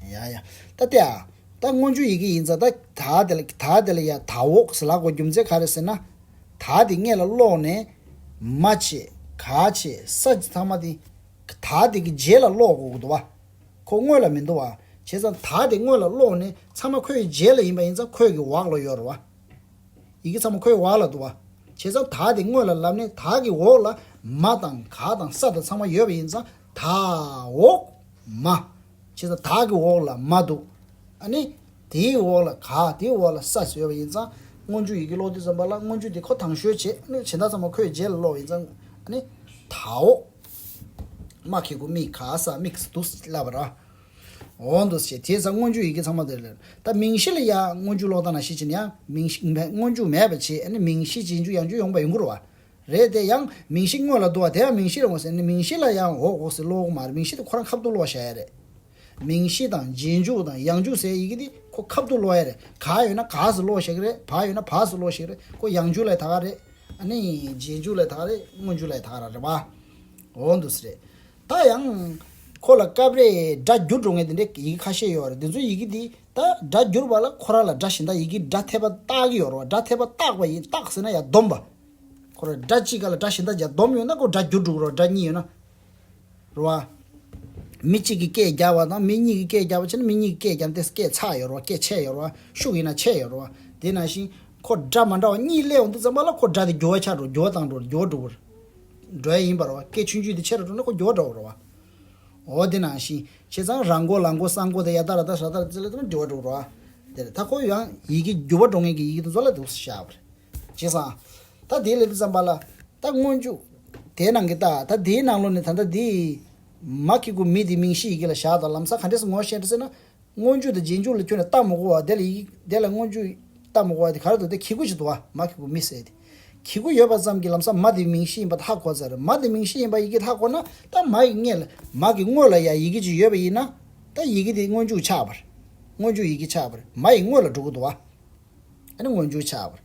ཡ་ཡ། ད་ལྟ་ཡ། ད་སྔོན་འཇུག་ཡི་གེ་ཡིན་ཙང་ད་ད་དེ་ལ་ད་དེ་ལ་ཡ་ད་འོག་ཟེར་ལབ་དགོས་རྒྱུ་མཚན་ག་རེ་ཟེར་ན། ད་དེ་སྔོན་ལ་ཀློག་ནས་མ་བྱས་ག་བྱས་ས་ཚང་མ་དེ་ད་དེ་གི་རྗེས་ལ་ཀློག་དགོས་ཀྱི་འདུག་བ། ཁོ་སྔོན་ལ་མི་འདུག་བ། བྱས་ཙང་ད་དེ་སྔོན་ལ་ཀློག་ནས་ཚང་མ་ཁོའི་རྗེས་ལ་ཡིན་པ་ཡིན་ཙང་ཁོའི་གི་འོག་ལ་ཡོད་རེད་བ། ཡི་གེ་ཚང་མ་ཁོའི་འོག་ལ་འདུག་བ། བྱས་ཙང་ད་དེ་སྔོན་ལ་ལབ་ནས་ད་གི་འོག་ལ་མ་དང་ག་དང་ས་དང་ཚང་མ་ཡོད་པ་ཡིན་ཙང་ད་འོག་མ། བྱས་ཙང་ད་གི་འོག་ལ་མ་འདུག་ཨ་ནི་དེའི་འོག་ལ་ག་དེའི་འོག་ལ་ས་ཟེར་ཡོད་པ་ཡིན་ཙང་སྔོན་འཇུག་ཡི་གེ་ཀློག་དུས་ཙམ་པ་ལ་སྔོན་འཇུག་དེ་ཁོ་དང་ཤོས་བྱེད། ཨ་ནི་གཞན་དག་ཚང་མ་ཁོའི་རྗེས་ལ་ཀློག་པ་ཡིན་ཙང་ཨ་ནི་ད་འོག་མ་གི་གུ་མི་ག་ས་དམིགས་འདུག་ལབ་པ་ར། འོ་འདུག་སེ་བྱས། དེ་ཙང་སྔོན་འཇུག་ཡི་གེ་ཚང་མ་དེ་ལ། ད་མིང་གཞི་ལ་ཡང་སྔོན་འཇུག་ཀློག་སྟངས་ནང་བཞིན་བྱས་ན་ཡང་མིང་གཞི་མེད་སྔོན་འཇུག་མེད་པ་བྱས། ཨ་ནི་མིང་གཞི་རྗེས་འཇུག་ཡང་འཇུག་ཡོང་པ་ཡོང་གི་རེད་བ། རེད་དེ་ཡང་མིང་གཞི་སྔོན་ལ་འདུག་བ། དེ་ཡང་མིང་གཞི་རེད་འོ་ཟེར་ནས་མིང་གཞི་ལ་ཡང་འོག་འོག་ཟེར་ཀློག་གི་མ་རེད། མིང་གཞི་དེ་ཁོ་རང་ཁ་ཐུག་ཀློག་བཞག་ཡ་རེད། མིང་གཞི་དང་རྗེས་འཇུག་དང་ཡང་འཇུག་ཟེར་ཡི་གེ་དེ་ཁོ་ཁ་ཐུག་ཀློག་ཡ་རེད། ག་ཡོད་ན་ག་ཟེར་ཀློག་བཞག་གི་རེད། བ་ཡོད་ན་བ་ཟེར་ཀློག་བཞག་གི་རེད། ཁོ་ཡང་འཇུག་ལ་ད་ག་རེད། ཨ་ནི་རྗེས་འཇུག་ལ་ད་ག་རེད། སྔོན་འཇུག་ལ་ད་ག་ར་རེད་བ། འོ་འདུག་སེ་རེད། ད་ཡང་ཁོ་ལ་སྐབས་རེ་སྒྲ་འགྱུར་འགྲོ་མཁན་དེ་འདྲའི་ཡི་གེ་ཁ་ཤས་ཡོད་རེད། དེ་ཚོའི་ཡི་གེ་འདི་ད་སྒྲ་འགྱུར་བ་ལ་ཁོ་རང་ལ་སྒྲ་གཞན་དག་ཡི་གེ་སྒྲ་འཐེབ་པ་བཏགས་ཀྱི་ཡོད་རེད་བ། སྒྲ་འཐེབ་པ་བཏགས་པ་ཡིན། བཏགས་ཟེར་ན་ཡར་སྡོམ་པ། ཁོ་རང་སྒྲ་གཅིག་ག་ལ་སྒྲ་གཞན་དག་ཡར་སྡོམ་ཡོད་ན་ཁོ་སྒྲ་འགྱུར་འགྲོ་གི་རེད་བ། སྒྲ་གཉིས་ཡོད་ན། རེད་བ། མི་གཅིག་གིས་སྐད་རྒྱབ་པ་དང་མི་གཉིས་ཀྱིས་སྐད་རྒྱབ་པ་བྱས་ན་མི་གཉིས་ཀྱིས་སྐད་རྒྱབ་ན་དེ་སྐད་ཚ་ཡོད་རེད་བ། སྐད་ཆེ་ཡོད་རེད་བ། ཤུགས་ཡིན་ན་ཆེ་ཡོད་རེད་བ། དེ་ནང་བཞིན་ཁོ་སྒྲ་མ་འདྲ་བ་གཉིས་སླེབས་ཡོང་དུས་ཙམ་པ་ལ་ཁོ་སྒྲ་དེ་འགྱུར་བ་ཆགས་འགྲོ། འགྱུར་བ་བཏང་འགྲོ། འགྱུར་བ་འགྲོ་གི་རེད། འགྲོ་ཡ་ཡིན་པ་རེད་བ། སྐད་ཆུང་ཆུང་དེ་ཆེ་རུ་འགྲོ་ན་ཁོ་འགྱུར་བ་འགྲོ་གི་རེད་བ། འོ་དེ་ནང་བཞིན་བྱས་ཙང་ར་མགོ་ལ་མགོ་ས་མགོ་དེ་ཡ་ད་ར་ད་ཧྲ་ད་ར་ཙི་ལ་དེ་ན་འགྱུར་བ་འགྲོ་གི་རེད་བ། དེ་རེད། ད་ཁོ་ཡང་ཡི་གེ་འགྱུར་བ་འགྲོ་མཁན་གྱི་ཡི་གེ་དེ་ཚོ་ལ་འདུག་སེ་བཞག་པ་རེད། བྱས་ཙང་། ད་དེ་ལ་དུས་ཙམ་པ་ལ། ད་སྔོན་འཇུག་དེའི་ནང་གི་ད་ད་དེའི་ནང་ལོགས་ནས་ད་ལྟ་དེ། མ་གི་གུ་མི་དེ་མིང་གཞི་ཡི་གེ་ལ་བཞག་དང་། ལམ་སང་ག་འདྲས་སེ་ངོ་ཤེས་འདྲ་ཟེར་ན། སྔོན་འཇུག་དང་རྗེས་འཇུག་ལ་ཁྱོན་ནས་ལྟ་མི་དགོས་པ། དེ་ལ་ཡི་དེ་ལ་སྔོན་འཇུག་ལྟ་མི་དགོས་པ་དེ་ག་རེ་འདུག་དེ་གི་གུ་ཅིག་འདུག་བ། མ་གི་གུ་མི་ཟེར་དེ། གི་གུ་ཡོད་པ་ཙམ་གྱིས་ལམ་སང་མ་དེ་མིང་གཞི་ཡིན་པ་ཧ་གོ་ཚར་རེད། མ་དེ་མིང་གཞི་ཡིན་པ་ཡི་གེ་ཧ་གོ་ན་ད་མ་ཡི་སྔོན་ལ་མ་གི་སྔོན་ལ་ཡ་ཡི་གེ་ཅིག་ཡོད་པ་ཡིན་ན། ད་ཡི་གེ་དེ་སྔོན་འཇུག་ཆགས་པ་རེད། སྔོན་འཇུག་ཡི་གེ་ཆགས་པ་རེད། མ་ཡི་སྔོན་ལ་འགྲོ་གི་འདུག་བ། ཨ་ནི་སྔོན་འཇུག་ཆགས་པ་རེད།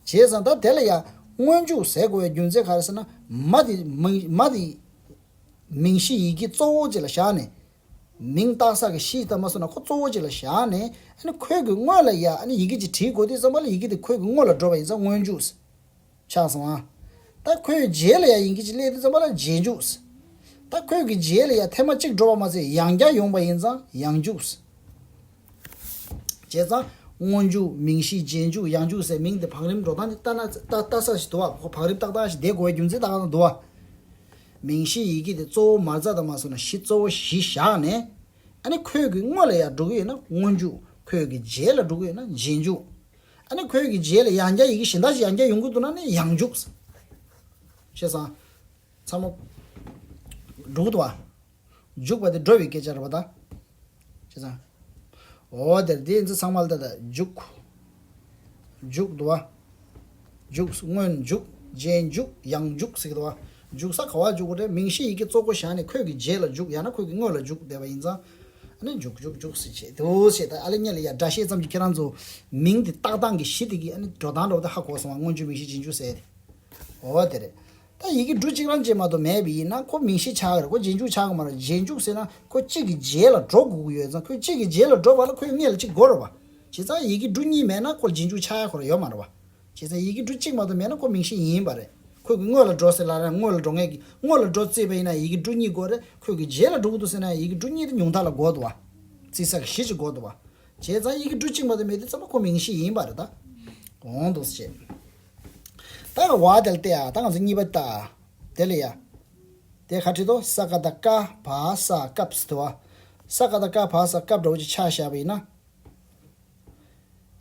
བྱས་ཙང་ད་དེ་ལ་ཡང་སྔོན་འཇུག་ཟེར་དགོས་པའི་རྒྱུ་མཚན་ག་རེ་ཟེར་ན། མ་དེ་མིང་མ་དེ་མིང་གཞི་ཡི་གེ་གཙོ་བོ་ཅིག་ལ་བཞག་ནས། མིང་བཏགས་ས་གི་གཞི་ལྟ་མ་སོང་ན་ཁོ་གཙོ་བོ་ཅིག་ལ་བཞག་ནས། ཨ་ནི་ཁོའི་གི་སྔོན་ལ་ཡ་ཨ་ནི་ཡི་གེ་ཅིག་བྲིས་དགོས་དུས་ཙམ་པ་ལ་ཡི་གེ་དེ་ཁོའི་གི་སྔོན་ལ་འགྲོ་བ་ཡིན་ཙང་སྔོན་འཇུག་ཆགས་སོང་ཨ། ད་ཁོའི་རྗེས་ལ་ཡ་ཡི་གེ་ཅིག་སླེབས་དུས་ཙམ་པ་ལ་རྗེས་འཇུག་ད་ཁོའི་གི་རྗེས་ལ་ཡ་ཐེངས་མ་གཅིག་འགྲོ་བ་མ་ཟད་ཡང་བསྐྱར་ཡོང་བ་ཡིན་ཙང་ཡང་འཇུག་བྱས་ཙང་། སྔོན་འཇུག་མིང་གཞི་རྗེས་འཇུག་ཡང་འཇུག་ཟེར་མིང་དེ་བང་རིམ་འགྲོ་སྟངས་དེ་ལྟ་ན་ལྟ་ལྟ་ས་ཞིག་འདུག་བ། ཁོ་བང་རིམ་ཏག་ཏག་ཞིག་བསྡད་དགོས་པའི་རྒྱུ་མཚན་ཏག་ཏག་འདུག་བ། མིང་གཞི་ཡི་གེ་དེ་གཙོ་བོ་མ་རྩ་དང་མ་སོང་ན་གཞི་གཙོ་བོ་གཞི་བཞག་ནས། ཨ་ནི་ཁོས་ཀྱི་སྔོན་ལ་ཡར་འགྲོ་གི་ཡོད་ན་སྔོན་འཇུག་ཁོས་ཀྱི་རྗེས་ལ་འགྲོ་གི་ཡོད་ན་རྗེས་འཇུག་ཨ་ནི་ཁོས་ཀྱི་རྗེས་ལ་ཡང་བསྐྱར་ཡི་གེ་གཞན་དག་ཅིག་ཡང་བསྐྱར་ཡོང་གི་འདུག་ན་ནི་ཡང་འཇུག་ཤེས་སོང་། ཚང་མ་འགྲོ་གི་འདུག་བ། འཇུག་པ་དེ་འགྲོ་བའི་སྐད་ཆ་རེད་པ་ད། བྱས་ཙང་། འོ་དེར་དེ་ཚང་མ་ལ་ད་ད་འཇུག་འཇུག་འདུག་བ། འཇུག་སྔོན་འཇུག་རྗེས་འཇུག་ཡང་འཇུག་ཟེར་གི་འདུག་བ། འཇུག་ས་ག་བ་འཇུག་གི་རེད། མིང་གཞི་ཡི་གེ་གཙོ་བོ་བཞག་ནས་ཁོས་ཀྱི་རྗེས་ལ་འཇུག་ཡང་ན་ཁོས་ཀྱི་སྔོན་ལ་འཇུག་བསྡད་པ་ཡིན་ཙང་། ཨ་ནི་འཇུག་འཇུག་འཇུག་ཟེར་བྱས་འདུག་བྱས། ད་ཨ་ལེ་ཉེ་ལ་ཡ་སྒྲ་བཤད་ཙམ་གྱིས་ཁྱེད་རང་ཚོ་མིང་དེ་བཏགས་སྟངས་ཀྱི་གཞི་དེ་གི་ཨ་ནི་འགྲོ་སྟངས་འདྲ་བོ་དེ་ཧ་གོ་སོང་བ། སྔོན་འཇུག་མིང་གཞི་རྗེས་འཇུག་ཟེར་དེ། འོ་དེ་རེད། ད་ཡི་གེ་འབྲུ་གཅིག་རང་ཅན་མ་གཏོགས་མེད་པ་ཡིན་ན་ཁོ་མིང་གཞི་ཆགས་ཀྱི་རེད། ཁོ་རྗེས་འཇུག་ཆགས་ཀྱི་མ་རེད། རྗེས་འཇུག་ཟེར་ན་ཁོ་གཅིག་གི་རྗེས་ལ་འགྲོ་དགོས་ཀྱི་ཡོད་ཙང་ཁོ་གཅིག་གི་རྗེས་ལ་འགྲོ་བ་ལ་ཁོའི་སྔོན་ལ་གཅིག་དགོས་རེད་བ། བྱས་ཙང་ཡི་གེ་འབྲུ་གཉིས་མེད་ན་ཁོ་རྗེས་འཇུག་ཆགས་ཡ་ཁོ་རང་ཡོད་མ་རེད་བ། བྱས་ཙང་ཡི་གེ་འབྲུ་གཅིག་མ་གཏོགས་མེད་ན་ཁོ་མིང་གཞི་ཡིན་པ་རེད། ཁོ་གི་སྔོན་ལ་འགྲོ་ཟེར་ལབ་ན་སྔོན་ལ་འགྲོ་མཁན་གྱི་སྔོན་ལ་འགྲོ་བརྩིས་པ་ཡིན་ན་ཡི་གེ་འབྲུ་གཉིས་དགོས་རེད། ཁོ་གི་རྗེས་ལ་འགྲོ་གི་འདུག་ཟེར་ན་ཡི་གེ་འབྲུ་གཉིས་དེ་ཉུང་མཐའ་ལ་དགོས་འདུག་བ། བརྩི་ས་གི་གཞི་གཅིག་དགོས་འདུག་བ། བྱས་ཙང་ཡི་གེ་འབྲུ་གཅིག་མ་གཏོགས་མེད་དུས་ཙམ་པ་ཁོ་མིང་གཞི་ཡིན་པ་རེད་ད། འོང་འདུག་ཟེར། ད་བ་དེ་ལ་བལྟས་ཨ། ད་ང་ཚོ་གཉིས་པ་ལྟ། དེ་ལ་ཡ། དེ་ག་བྲིས་དོ། ས་ཀ་བཏགས་སྐ་བ་ས་སྐབས་ཟེར་དོ་བ། ས་ཀ་བཏགས་སྐ་བ་ས་སྐབས་འདྲ་བོ་ཅིག་ཆ་བཞག་པ་ཡིན་ན།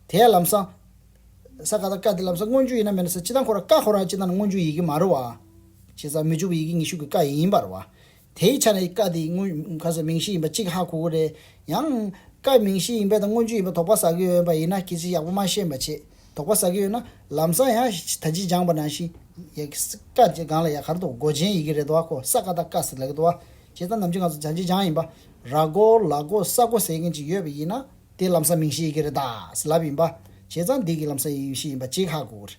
དེ་ལམ་སང་། ས་ཀ་བཏགས་སྐ་དེ་ལམ་སང་སྔོན་འཇུག་ཡིན་ན་མིན་ན་ས་སྤྱི་བཏང་ཁོ་རང་སྐ་ཁོ་རང་སྤྱི་བཏང་ནས་སྔོན་འཇུག་ཡི་གེ་མ་རེད་བ། བྱས་ཙང་མི་འཇུག་པའི་ཡི་གེ་ཉི་ཤུ་གི་སྐ་ཡིན་པ་རེད་བ། དེའི་ཆ་ནས་ཀ་དེ་སྔོན་ཁ་སང་མིང་གཞི་ཡིན་པ་གཅིག་ཧ་གོ་གི་རེད། ཡང་ཀ་མིང་གཞི་ཡིན་པ་དང་སྔོན་འཇུག་ཡིན་པ་དོགས་པ་ཟ་གི་ཡོད་པ་ཡིན་ན་སྐད་ཆ་ཡག་པོ་མ་ཤེས་པ་བྱེད། དོགས་པ་ཟ་གི་ཡོད་ན་ལམ་སང་ཡང་ད་ཅི་སྦྱངས་པ་ནང་བཞིན་ཡ་ཀ་ཅི་སྒང་ལ་ཡ་གར་དུ་མགོ་ཅན་ཡི་གེ་རེད་དོ་ཁོ། ས་ཀ་བཏགས་སྐ་ཟེར་ལབ་གི་འདུག་བ། བྱས་ཙང་ནམ་རྒྱུན་ང་ཚོ་ད་ཅི་སྦྱངས་ཡིན་པ། ར་མགོ་ལ་མགོ་ས་མགོ་ཟེར་མཁན་ཅིག་ཡོད་པ་ཡིན་ན་དེ་ལམ་སང་མིང་གཞི་ཡི་གེ་རེད་ད་ཟེར་ལབ་ཡིན་པ། བྱས་ཙང་འདི་གི་ལམ་སང་ཡིན་གཞི་ཡིན་པ་གཅིག་ཧ་གོ་གི་རེད།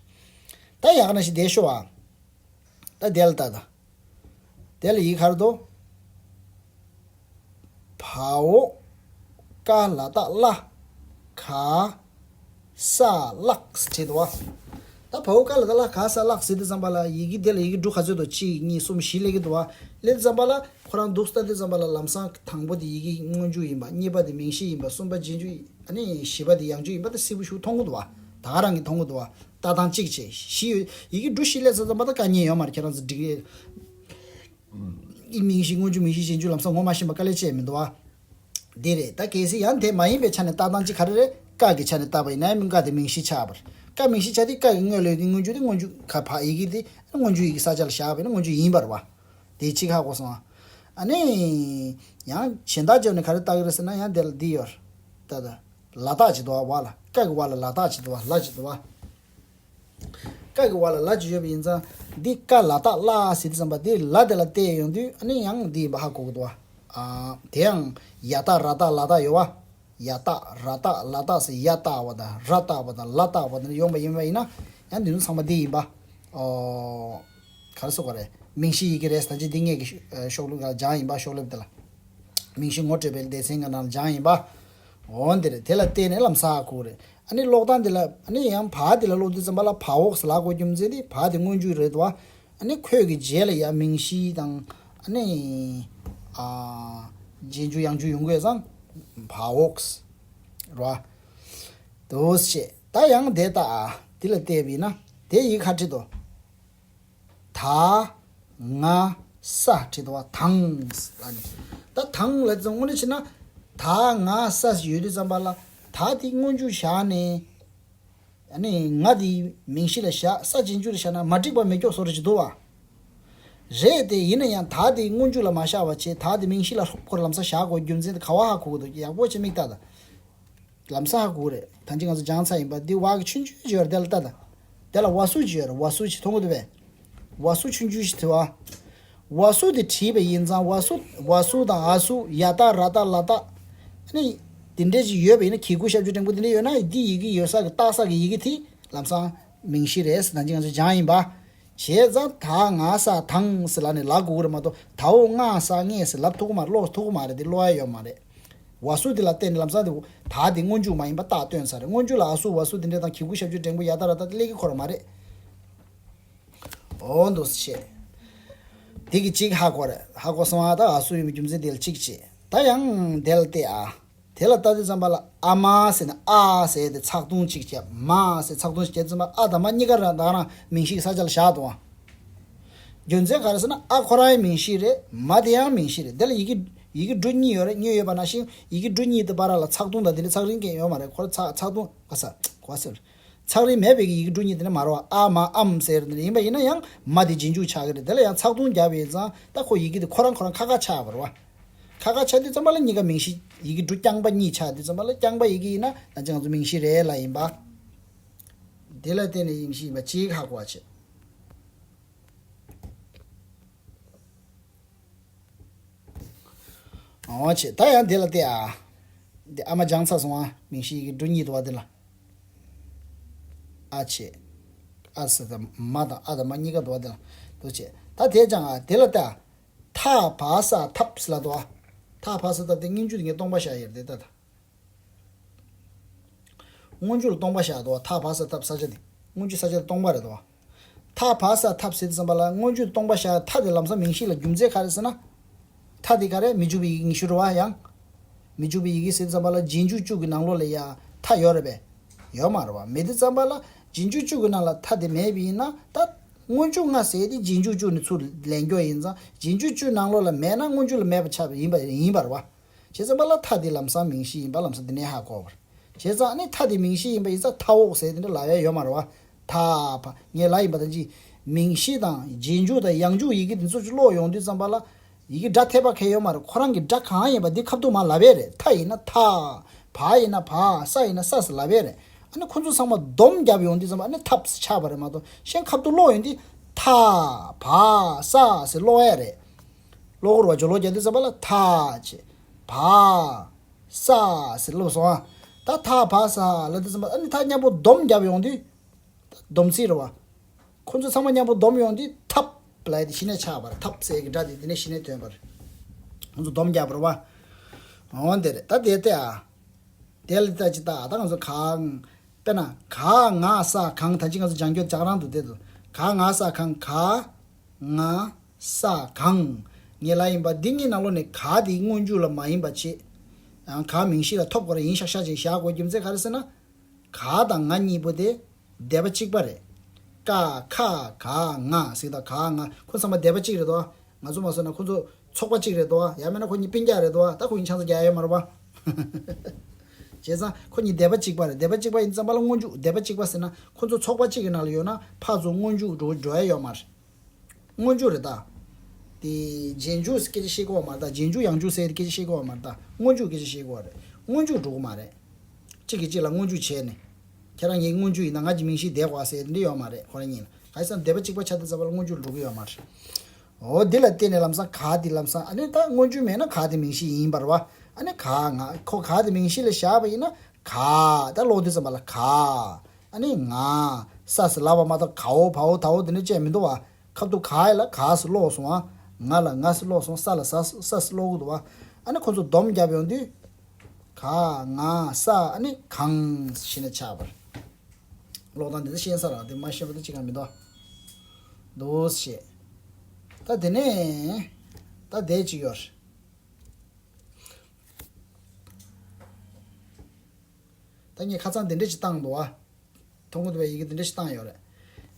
ད་ཡག་ན་ཞིག་བསྡད་ཤོག་ཨ། ད་དེ་ལ་ལྟ་ད། དེ་ལ་ཡི་གེ་ག་རེ་འདུག་བ་འོག་ཀ་ལ་བཏགས་བླ། ག་ས་བརླག་ཟེར་བྲིས་འདུག་བ། ད་བ་འོག་ཀ་ལ་བཏགས་བླ་ག་ས་བརླག་ཟེར་དུས་ཙམ་པ་ལ་ཡི་གེ་དེ་ལ་ཡི་གེ་འབྲུ་ག་ཚོད་འདུག་གཅིག་གཉིས་གསུམ་བཞི་སླེབས་ཀྱི་འདུག་བ། སླེབས་དུས་ཙམ་པ་ལ་ཁོ་རང་འདུག་ལྟ་དུས་ཙམ་པ་ལ་ལམ་སང་དང་པོ་དེ་ཡི་གེ་སྔོན་འཇུག་ཡིན་པ། གཉིས་པ་དེ་མིང་གཞི་ཡིན་པ། གསུམ་པ་རྗེས་འཇུག་ཨ་ནི་བཞི་པ་དེ་ཡང་འཇུག་ཡིན་པ་དེ་གསལ་པོ་ཞིག་མཐོང་གི་འདུག་བ། ད་ག་རང་གིས་མཐོང་གི་འདུག་བ། ལྟ་སྟངས་གཅིག་བྱས་བཞི་ཡོད། ཡི་གེ་འབྲུ་བཞི་སླེབས་ཚར་ཙམ་པ་ད་དཀའ་ངལ་ཡོད་མ་རེད། ཁྱེད་རང་ཚོ་འགྲིག་རེད། ཨི་མིང་གཞི་སྔོན་འཇུག་མིང་གཞི་རྗེས་འཇུག་ལམ་སང་ངོ་མ་ཤེས་པ་དཀའ་ལས་ཆེ་མི་འདུག་བ། འདི་རེད། ད་གལ་སྲིད་ཡང་དེ་མ་ཡིན་པའི་ཆ་ནས་ལྟ་སྟངས་གཅིག་ག་རེ་རེད། ཀ་གི་ཆ་ནས་བལྟས་པ་ཡིན་ན་མིང་ཀ་དེ་མིང་གཞི་ཆགས་པར། ཀ་མིང་གཞི་ཆགས་དུས་ཀ་གི་སྔོན་ལ་ཡོད་ཀྱི་སྔོན་འཇུག་དེ་སྔོན་འཇུག་ག་བ་ཡི་གེ་དེ་སྔོན་འཇུག་ཡི་གེ་ས་ཆ་ལ་བཞག་པ་ཡིན་ན་སྔོན་འཇུག་ཡིན་པ་རེད་བ། དེ་གཅིག་ཧ་གོ་སོང་ཨ། ཨ་ནི། ཡང་གཞན་དག་བརྗོད་ནས་ག་རེ་བལྟ་གི་རེད་ཟེར་ན་ཡང་དེ་ལ་འདི་ཡོད། ད་ད། ལ་བཏགས་ཅིག་འདུག་བ། བ་ལ། ཀ་གི་བ་ལ་ལ་བཏགས་ཅིག་འདུག་བ། ལ་ཅིག་འདུག་བ། ཀ་གི་བ་ལ་ལ་ཅིག་ཡོད་པ་ཡིན་ཙང་། འདི་ཀ་ལ་བཏགས་བླ་ཟེར་དུས་ཙམ་པ་དེ་ལ་དེ་ལ་བལྟས་ཡོང་དུས་ཨ་ནི་ཡང་འདི་ཡིན་པ་ཧ་གོ་གི་འདུག་བ། ཨ། དེ་ཡང་ཡ་བཏགས་ར་བཏགས་ལ་བཏགས་ཡོད་བ། ཡ་བཏགས་ར་བཏགས་ལ་བཏགས་ཟེར་ཡ་བཏགས་པ་དང་ར་བཏགས་པ་དང་ལ་བཏགས་པ་དང་ཡོང་པ་ཡིན་པ་ཡིན་ན། ཡང་འདི་ཚོ་ཚང་མ་འདི་ཡིན་པ། ཨོ། ག་རེ་ཟེར་དགོས་རེད། མིང་གཞི་ཡི་གེ་རེད། ད་ཅི་འདི་ངེད་ཀྱི་ཤོ་ཤོག་ལེབ་ལ་སྦྱངས་ཡིན་པ། ཤོག་ལེབ་དེ་ལ། མིང་གཞི་ངོ་སྤྲོད་པའི་སྡེ་ཚན་གྱི་ནང་ལ་སྦྱངས་ཡིན་པ། འོ་འདི་རེད། དེ་ལ་བལྟས་ནས་ལམ་སང་ཧ་གོ་གི་རེད། ཨ་ནི་ཀློག་སྟངས་དེ་ལ་ཨ་ནི་ཡང་བ་དེ་ལ་ཀློག་དུས་ཙམ་པ་ལ་བ་འོག་ཟེར་ལབ་དགོས་རྒྱུ་མཚན་དེ་བ་དེ་སྔོན་འཇུག་རེད་དོ། ཨ་ནི་ཁོས་ཀྱི་རྗེས་ལ་ཡ་མིང་གཞི་དང་། ཨ་ནི། རྗེས་འཇུག་ཡང་འཇུག་ཡོང་གི་ཡོད་ཙང་བ་འོག་ར། དུ་ཞེས་ད་ཡང་དེ་ལྟ་ཨ་དེ་ལ་བལྟས་པས་ན་དེ་ཡི་ཁ་བྲིས་དོ། ད་ང་ས་བྲིས་དོ་བ་དང་ལ་ནི། ད་དང་ལ་ཙང་དངོས་གནས་བྱས་ན་ད་ང་ས་ཡོད་དུས་ཙམ་པ་ལ་ད་དེ་སྔོན་འཇུག་བཞག་ནས། ཨ་ནི་ང་དེ་མིང་གཞི་ལ་བཞག་ས་རྗེས་འཇུག་ལ་བཞག་ན་མ་འགྲིག་པ་མེད་སྐྱོ་བཟོ་རུ་ཅི་འདུག་བ། རེད་དེ་ཡིན་ན་ཡང་ད་དེ་སྔོན་འཇུག་ལ་མ་བཞག་པ་བྱས་ད་དེ་མིང་གཞི་ལ་ལྷུག་པོར་ལམ་སང་བཞག་དགོས་རྒྱུ་མཚན་དེ་ག་བ་ཧ་གོ་གི་འདུག་ཡག་པོ་བྱས་མིག་ལྟ་ད། ལམ་སང་ཧ་གོ་གི་རེད། ད་ཅི་ང་ཚོ་སྦྱངས་ཚར་ཡིན་པ་འདི་བ་གི་ཆུང་ཆུང་ཅིག་ཡོད་རེད་དེ་ལ་ལྟ་ད། དེ་ལ་བ་སུ་ཅིག་ཡོད་རེད། བ་སུ་ཅིག་མཐོང་གི་འདུག་བས། བ་སུ་ཆུང་ཆུང་ཞིག་དེ་བ། བ་སུ་དེ་བྲིས་པ་ཡིན་ཙང་བ་སུ་བ་སུ་དང་ཨ་སུ་ཡ་ཏ་ར་ཏ་ལ་ཏ། ཨ་ནི། དེ་འདྲས་ཅིག་ཡོད་པ་ཡིན་ན་གི་གུ་ཞབས་ཀྱུ་འགྲེང་བུ་དེ་འདྲས་ཡོད་ན་འདི་ཡི་གེ་ཡོད་ས་གི་བཏགས་ས་གི་ཡི་གེ་དེ་ལམ་སང་མིང་གཞི་རེད་ཟེར་ད་ཅི་ང་ཚོ་སྦྱངས་ཡིན་པ། བྱས་ཙང་ད་ང་ས་དང་ཟེར་ལབ་ནས་ལབ་དགོས་ཀྱི་རེད་མ་གཏོགས་ད་འོ་ང་ས་ངས་ཟེར་ལབ་ཐུབ་ཀྱི་མ་རེད། ཀློག་ཐུབ་ཀྱི་མ་རེད། དེ་ཀློག་ཡ་ཡོད་མ་རེད། བ་སུ་དེ་ལ་བརྟེན་ནས་ལམ་སང་དེ་ད་དེ་སྔོན་འཇུག་མ་ཡིན་པ་རྟགས་སྟོན་ཚར་རེད། སྔོན་འཇུག་ལ་ཨ་སུ་བ་སུ་དེ་འདྲས་དང་གི་གུ་ཞབས་ཀྱུ་འགྲེང་བུ་ཡ་ཏ་ར་ཏ་དེ་སླེབས་ཀྱི་ཁོ་ར་མ་རེད། འོ་འདུག་སེ་བྱས། དེ་གི་གཅིག་ཧ་གོ་རེད། ཧ་གོ་སོང་ཨ། ད་ཨ་སུ་ཡིན་པའི་རྒྱུ་མཚན་དེ་ལ་གཅིག་བྱས། ད་ཡང་དེ་ལ་བལྟས་ཨ། དེ་ལ་ལྟ་དུས་ཙམ་པ་ལ་ཨ་མ་ཟེར་ནས་ཨ་ཟེར་དེ་ཚགས་ཐུང་གཅིག་བྱས། མ་ཟེར་ཚགས་ཐུང་གཅིག་བྱས་ཙམ་པ་ཨ་དང་མ་གཉིས་ཀ་རང་ད་ག་རང་མིང་གཞི་ས་ཆ་ལ་བཞག་འདུག་ཨ། རྒྱུ་མཚན་ག་རེ་ཟེར་ན་ཨ་ཁོ་རང་ཡང་མིང་གཞི་རེད། མ་དེ་ཡང་མིང་གཞི་རེད། དེ་ལ་ཡི་གེ་ཡི་གེ་འབྲུ་གཉིས་ཡོད་རེད། གཉིས་ཡོད་པ་ནང་བཞིན་ཡི་གེ་འབྲུ་གཉིས་དེ་བར་ལ་ཚགས་ཐུང་དང་དེ་འདྲ་ཚགས་རིང་གང་ཡོད་མ་རེད། ཁོ་ར་ཚགས་ཚགས་ཐུང་ག་ས་ག་ཟེར། ཚགས་རིང་མེད་པའི་ཡི་གེ་འབྲུ་གཉིས་དེ་ནི་མ་རེད་བ། ཨ་མ་ཨམ་ཟེར་ནི་ཡིན་པ་ཡིན་ན་ཡང་མ་དེ་རྗེས་འཇུག་ཆགས་ཀྱི་རེད། དེ་ལ་ཡང་ཚགས་ཐུང་བརྒྱབ་པ་ཡིན་ཙང་ད་ཁོ་ཡི་གེ་དེ་ཁོ་རང་ཁོ་རང་ཁ་ཁ་ཆགས་པ་རེད་བ། ཁ་ཁ་ཆགས་དུས་ཙམ་པ་ལ་གཉིས་ཀ་མིང་གཞི་ཡི་གེ་འབྲུ་རྐྱང་པ་གཉིས་ཆགས་དུས་ཙམ་པ་ལ་རྐྱང་པ་ཡི་གེ་ཡིན་ན་ད་ཅི་ང་ཚོ་མིང་གཞི་རེད་ལ་ཡིན་པ། དེ་ལ་བརྟེན་ནས་མིང་གཞི་ཡིན་པ་གཅིག་ཧ་གོ་བ་བྱེད། འོ་བྱེད། ད་ཡང་དེ་ལ་བལྟས་ཨ། འདི་ཨ་མ་སྦྱངས་ཚར་སོང་ཨ། མིང་གཞི་ཡི་གེ་འབྲུ་གཉིས་འདུག་བ་དེ་ལ། ཨ་བྱེད། ཨ་ཟེར་དང་མ་དང་ཨ་དང་མ་གཉིས་ཀ་འདུག་བ་དེ་ལ། འདུག་བྱེད། ད་དེ་ཅང་ཨ་དེ་ལ་བལྟས་ཨ། ཐ་བ་ས་ཐབ་ཟེར་ལ་འདུག་ཨ། ཐ་བ་ས་ཐབ་དེ་སྔོན་འཇུག་དེ་ངས་སྟོང་པ་བཞག་ཡོད་རེད་དེ་ད་ད། སྔོན་འཇུག་ལ་སྟོང་པ་བཞག་འདུག་བ། ཐ་བ་ས་ཐབ་ས་ཆ་དེ། སྔོན་འཇུག་ས་ཆ་དེ་སྟོང་པ་རེད་འདུག་བ། ཐ་བ་ས་ཐབ་ཟེར་དུས་ཙམ་པ་ལ་སྔོན་འཇུག་སྟོང་པ་བཞག་ཐ་དེ་ལམ་སང་མིང་གཞི་ལ་རྒྱུ་མཚན་ག་རེ་ཟེར་ན། ཐ་དེ་ག་རེ་མི་འཇུག་པའི་ཡི་གེ་ཉི་ཤུ་རེད་བ་ཡང་། མི་འཇུག་པའི་ཡི་གེ་ཟེར་དུས་ཙམ་པ་ལ་རྗེས་འཇུག་བཅུ་གི་ནང་ལོགས་ལ་ཡ་ཐ་ཡོད་རེད་པས། ཡོད་མ་རེད་བ། མེད་དུས་ཙམ་པ་ལ་རྗེས་འཇུག་བཅུ་གི་ནང་ལ་ཐ་དེ་མེད་པ་ཡིན་ན་ད་སྔོན་འཇུག་ལྔ་ཟེར་དེ་རྗེས་འཇུག་བཅུ་ནས་ཚུར་ལེན་རྒྱུ་ཡིན་ཙང་རྗེས་འཇུག་བཅུ་ནང་ལོགས་ལ་མེད་ན་སྔོན་འཇུག་ལ་མེད་པ་ཆགས་པ་ཡིན་པ་ཡིན་པ་རེད་བ། བྱས་ཙང་པ་ལ་ཐ་དེ་ལམ་སང་མིང་གཞི་ཡིན་པ་ལམ་སང་དེ་ནས་ཧ་གོ་བར། བྱས་ཙང་ཨ་ནི་ཐ་དེ་མིང་གཞི་ཡིན་པ་ཡིན་ཙང་ཐ་འོག་ཟེར་དེ་འདྲ་ལབ་ཡ་ཡོད་མ་རེད་བ། ཐ་ཕ་ངས་ལབ་ཡིན་པ་དང་ཅི། མིང་གཞི་དང་རྗེས་འཇུག་དང་ཡང་འཇུག་ཡི་གེ་དེ་ཚོ་ཅིག་ཀློག་ཡོང་དུས་ཙམ་པ་ལ། ཡི་གེ་སྒྲ་འཐད་པ་གང་ཡོད་མ་རེད། ཁོ་རང་གི་སྒྲ་གང་ཡིན་པ་འདི་ཁ་ཐུག་མར་ལབ་ཡས་རེད། ཐ་ཡིན་ན་ཐ། བ་ཡིན་ན་བ། ས་ཡིན་ན་ས་ཟེར་ལབ་ཡས་རེད། ཨ་ནི་ཁོ་ཚོ་ཚང་མ་སྡོམ་བརྒྱབ་ཡོང་དུས་ཙམ་པ་ཨ་ནི་ཐབས་ཆགས་པ་རེད་མ་གཏོགས་གཞན་ཁ་ཐུག་ཀློག་ཡོང་དུས་ཐ། བ། ས་ཟེར་ཀློག་ཡས་རེད། ཀློག་སྐོར་བ་སྦྱོར་ཀློག་རྒྱག་དུས་ཙམ་པ་ལ་ཐ་བྱས། བ། ས་ཟེར་ཀློག་སོང་ཨ། ད་ཐ་བ་ས་ལབ་དུས་ཙམ་པ་ཨ་ནི་ཐ་མཉམ་པོ་སྡོམ་བརྒྱབ་ཡོང་དུས། སྡོམ་ཚིག་རེད་བ། ཁོ་ཚོ་ཚང་མ་མཉམ་པོ་སྡོམ་ཡོང་དུས་ཐབ་ལབ་ཡ་དེ་གཞི་ནས་ཆགས་པ་རེད། ཐབ་ཟེར་གྱི་སྒྲ་དེ་དེ་ནས་གཞི་ནས་ཐོན་པ་རེད། ཁོ་ཚོ་སྡོམ་བརྒྱབ་པ་རེད་བ། འོ་དེ་རེད། ད་དེ་ལྟ་ཨ། དེ་ལ་ལྟ་ཅི་ལྟ་ཨ། ད་ང་ཚོ་ག་དཔེར་ན་ག་ང་ས་གང་། ད་ཅི་ང་ཚོ་སྦྱང་རྒྱུ་ཅག་རང་དུ་དེ་དུ་ག་ང་ས་གང་། ག་ང་ས་གང་། ངས་ལབ་ཡིན་པ་འདི་གཉིས་ནང་ལོགས་ནས་ག་དེ་སྔོན་འཇུག་ལ་མ་ཡིན་པ་བྱེད། ཡང་ག་མིང་གཞི་ལ་ཐོབ་དགོས་རེད། ཡིན་ཤག་ཤག་ཅིག་བཞག་དགོས་རྒྱུ་མཚན་ག་རེ་ཟེར་ན། ག་དང་ང་གཉིས་པོ་དེ་སྡེ་པ་གཅིག་པ་རེད། ཀ་ཁ་ག་ང་ཟེར་དང་ག་ང་ཁོ་ཚང་མ་སྡེ་པ་གཅིག་རེད་དོ། ང་ཚོ་མ་སོང་ན་ཁོ་ཚོ་ཚོགས་པ་གཅིག་རེད་དོ། ཡང་མིན་ན་ཁོ་གཉིས་སྤུན་ཀྱག་རེད་དོ། ད་ཁོ་གཉིས་ཆང་ས་རྒྱག་ཡོད་མ་རེད་པ། བྱས་ཙང་ཁོ་གཉིས་སྡེ་པ་གཅིག་པ་རེད། སྡེ་པ་གཅིག་པ་ཡིན་ཙམ་པ་ལ་སྔོན་འཇུག་སྡེ་པ་གཅིག་པ་ཟེར་ན་ཁོ་ཚོ་ཚོགས་པ་གཅིག་གི་ནང་ལ་ཡོད་ན་ཕར་ཚུར་སྔོན་འཇུག་འགྲོ་འགྲོ་ཡ་ཡོད་མ་རེད། སྔོན་འཇུག་རེད་ད། དེ་རྗེས་འཇུག་སྐད་ཆ་བཤད་གོ་བ་མ་རེད་ད། རྗེས་འཇུག་ཡང་འཇུག་ཟེར་དེ་སྐད་ཆ་བཤད་གོ་བ་མ་རེད་ད། སྔོན་འཇུག་སྐད་ཆ་བཤད་གོ་བ་རེད། སྔོན་འཇུག་འགྲོ་གི་མ་རེད། གཅིག་གིས་གཅིག་ལ་སྔོན་འཇུག་བྱས་ནས། ཁྱེད་རང་ངའི་སྔོན་འཇུག་ཡིན་ན་ང་གི་མིང་གཞི་བསྡད་དགོས་ཟེར་དེ་འདྲ་ཡོད་མ་རེད། ཁོ་རང་གཉིས་ལ་ག་ཡིན་ཟེར་ན་སྡེ་པ་གཅིག་པ་ཆགས་དུས་ཙམ་པ་ལ་སྔོན་འཇུག་འགྲོ་གི་ཡོད་མ་རེད། འོ་འདི་ལ་བརྟེན་ནས་ལམ་སང་ག་འདི་ལམ་སང་ཨ་ནི་ད་སྔོན་འཇུག་མེད་ན་ག་དེ་མིང་གཞི་ཡིན་པ་རེད་བ། ཨ་ནི་ག་ང་ཁོ་ག་དེ་མིང་གཞི་ལ་བཞག་པ་ཡིན་ན་ག་ད་ཀློག་དུས་ཙམ་པ་ལ་ག་ཨ་ནི་ང་ས་ཟེར་ལབ་པ་མ་གཏོགས་གའོ་བའོ་དའོ་དེ་འདྲ་བཅས་མི་འདུག་བ། ཁ་ཐུག་ག་ཡ་ལ་ག་ཟེར་ཀློག་སོང་ཨ། ང་ལ་ང་ཟེར་ཀློག་སོང་། ས་ལ་ས་ས་ཟེར་ཀློག་གི་འདུག་བ། ཨ་ནི་ཁོ་ཚོ་སྡོམ་བརྒྱབ་ཡོང་དུས། ག་ང་ས་ཨ་ནི་གང་ཞེས་ནས་ཆགས་པར། ཀློག་སྟངས་འདི་ཚོ་ཤེས་ས་རང་དེ་མ་ཤེས་པ་དེ་ཅི་གང་མི་འདུག་འདུག་ཞེས། ད་དེ་ནས་ད་དེ་ཅི་ཡོད། ད་ངས་ཁ་སང་དེ་འདྲ་ཞིག་བཏང་འདུག་ཨ། མཐོང་གི་འདུག་པས། ཡི་གེ་འདི་འདྲ་ཞིག་བཏང་ཡོད་རེད།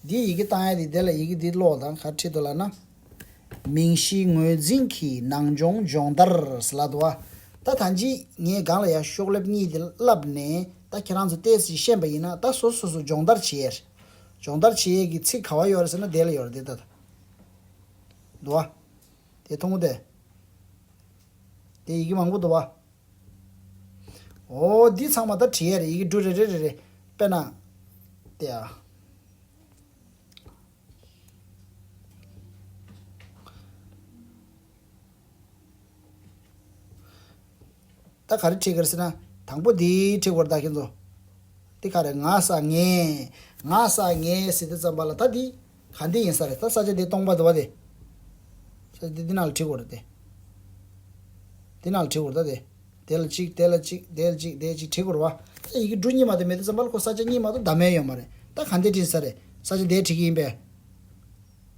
འདི་ཡི་གེ་བཏང་ཡ་དེ་དེ་ལ་ཡི་གེ་འདི་ཀློག་དང་། ག་རེ་བྲིས་འདུག་ལབ་ན། མིང་གཞི་ངོས་འཛིན་གྱི་ནང་སྦྱོང་སྦྱོང་བརྡར་ཟེར་ལབ་འདུག་པ། ད་ད་ཅི་ངས་སྒང་ལ་ཡ་ཤོག་ལེབ་གཉིས་དེ་བསླབས་ནས། ད་ཁྱེད་རང་ཚོ་ཏོག་ཙམ་ཤེས་པ་ཡིན་ན། ད་སོ་སོ་སོ་སྦྱོང་བརྡར་བྱེད་ཡས། སྦྱོང་བརྡར་བྱེད་ཡས་ཀྱི་ཚིག་ག་པར་ཡོད་རེད་ཟེར་ན། དེ་ལ་ཡོད་རེད། དེ་ལྟ་ད། འདུག་པ། དེ་མཐོང་གི་འདུག་པས། དེ་ཡི་གེ་མང་པོ་འདུག་པ། འོ། འདི་ཚང་མ་ད་བྲིས་ཡས་རེད། ཡི་གེ་འབྲུ་རེ་རེ་རེ་རེ། དཔེར་ན། དེ་ཡ། ད་ག་རེ་བྲིས་དགོས་རེད་ཟེར་ན། དང་པོ་འདི་བྲིས་དགོས་རེད། ད་ཁྱེད་ཚོ། འདི་ག་རེ། ང་ས་ངས། ང་ས་ངས་ཟེར་དུས་ཙམ་པ་ལ། ད་འདི། ག་འདི་ཡིན་ས་རེད། ད་ས་ཆ་འདི་སྟོང་པ་འདུག་པ། དེ། ས་ཆ་འདི་འདི་ནང་ལ་བྲིས་དགོས་རེད་དེ། འདི་ནང་ལ་བྲིས་དགོས་རེད་ད་དེ། དེ་ལ་གཅིག་དེ་ལ་གཅིག་དེ་ལ་གཅིག་དེ་གཅིག་བྲིས་དགོས་རེད་པ། ད་ཡི་གེ་འབྲུ་གཉིས་མ་གཏོགས་མེད་དུས་ཙམ་པ་ལ། ཁོ་ས་ཆ་གཉིས་མ་གཏོགས་བདག་མེད་ཡོད་མ་རེད། ད་ག་འདི་བྲིས་ས་རེད། ས་ཆ་འདི་བྲིས་ཀྱི་ཡིན་པས།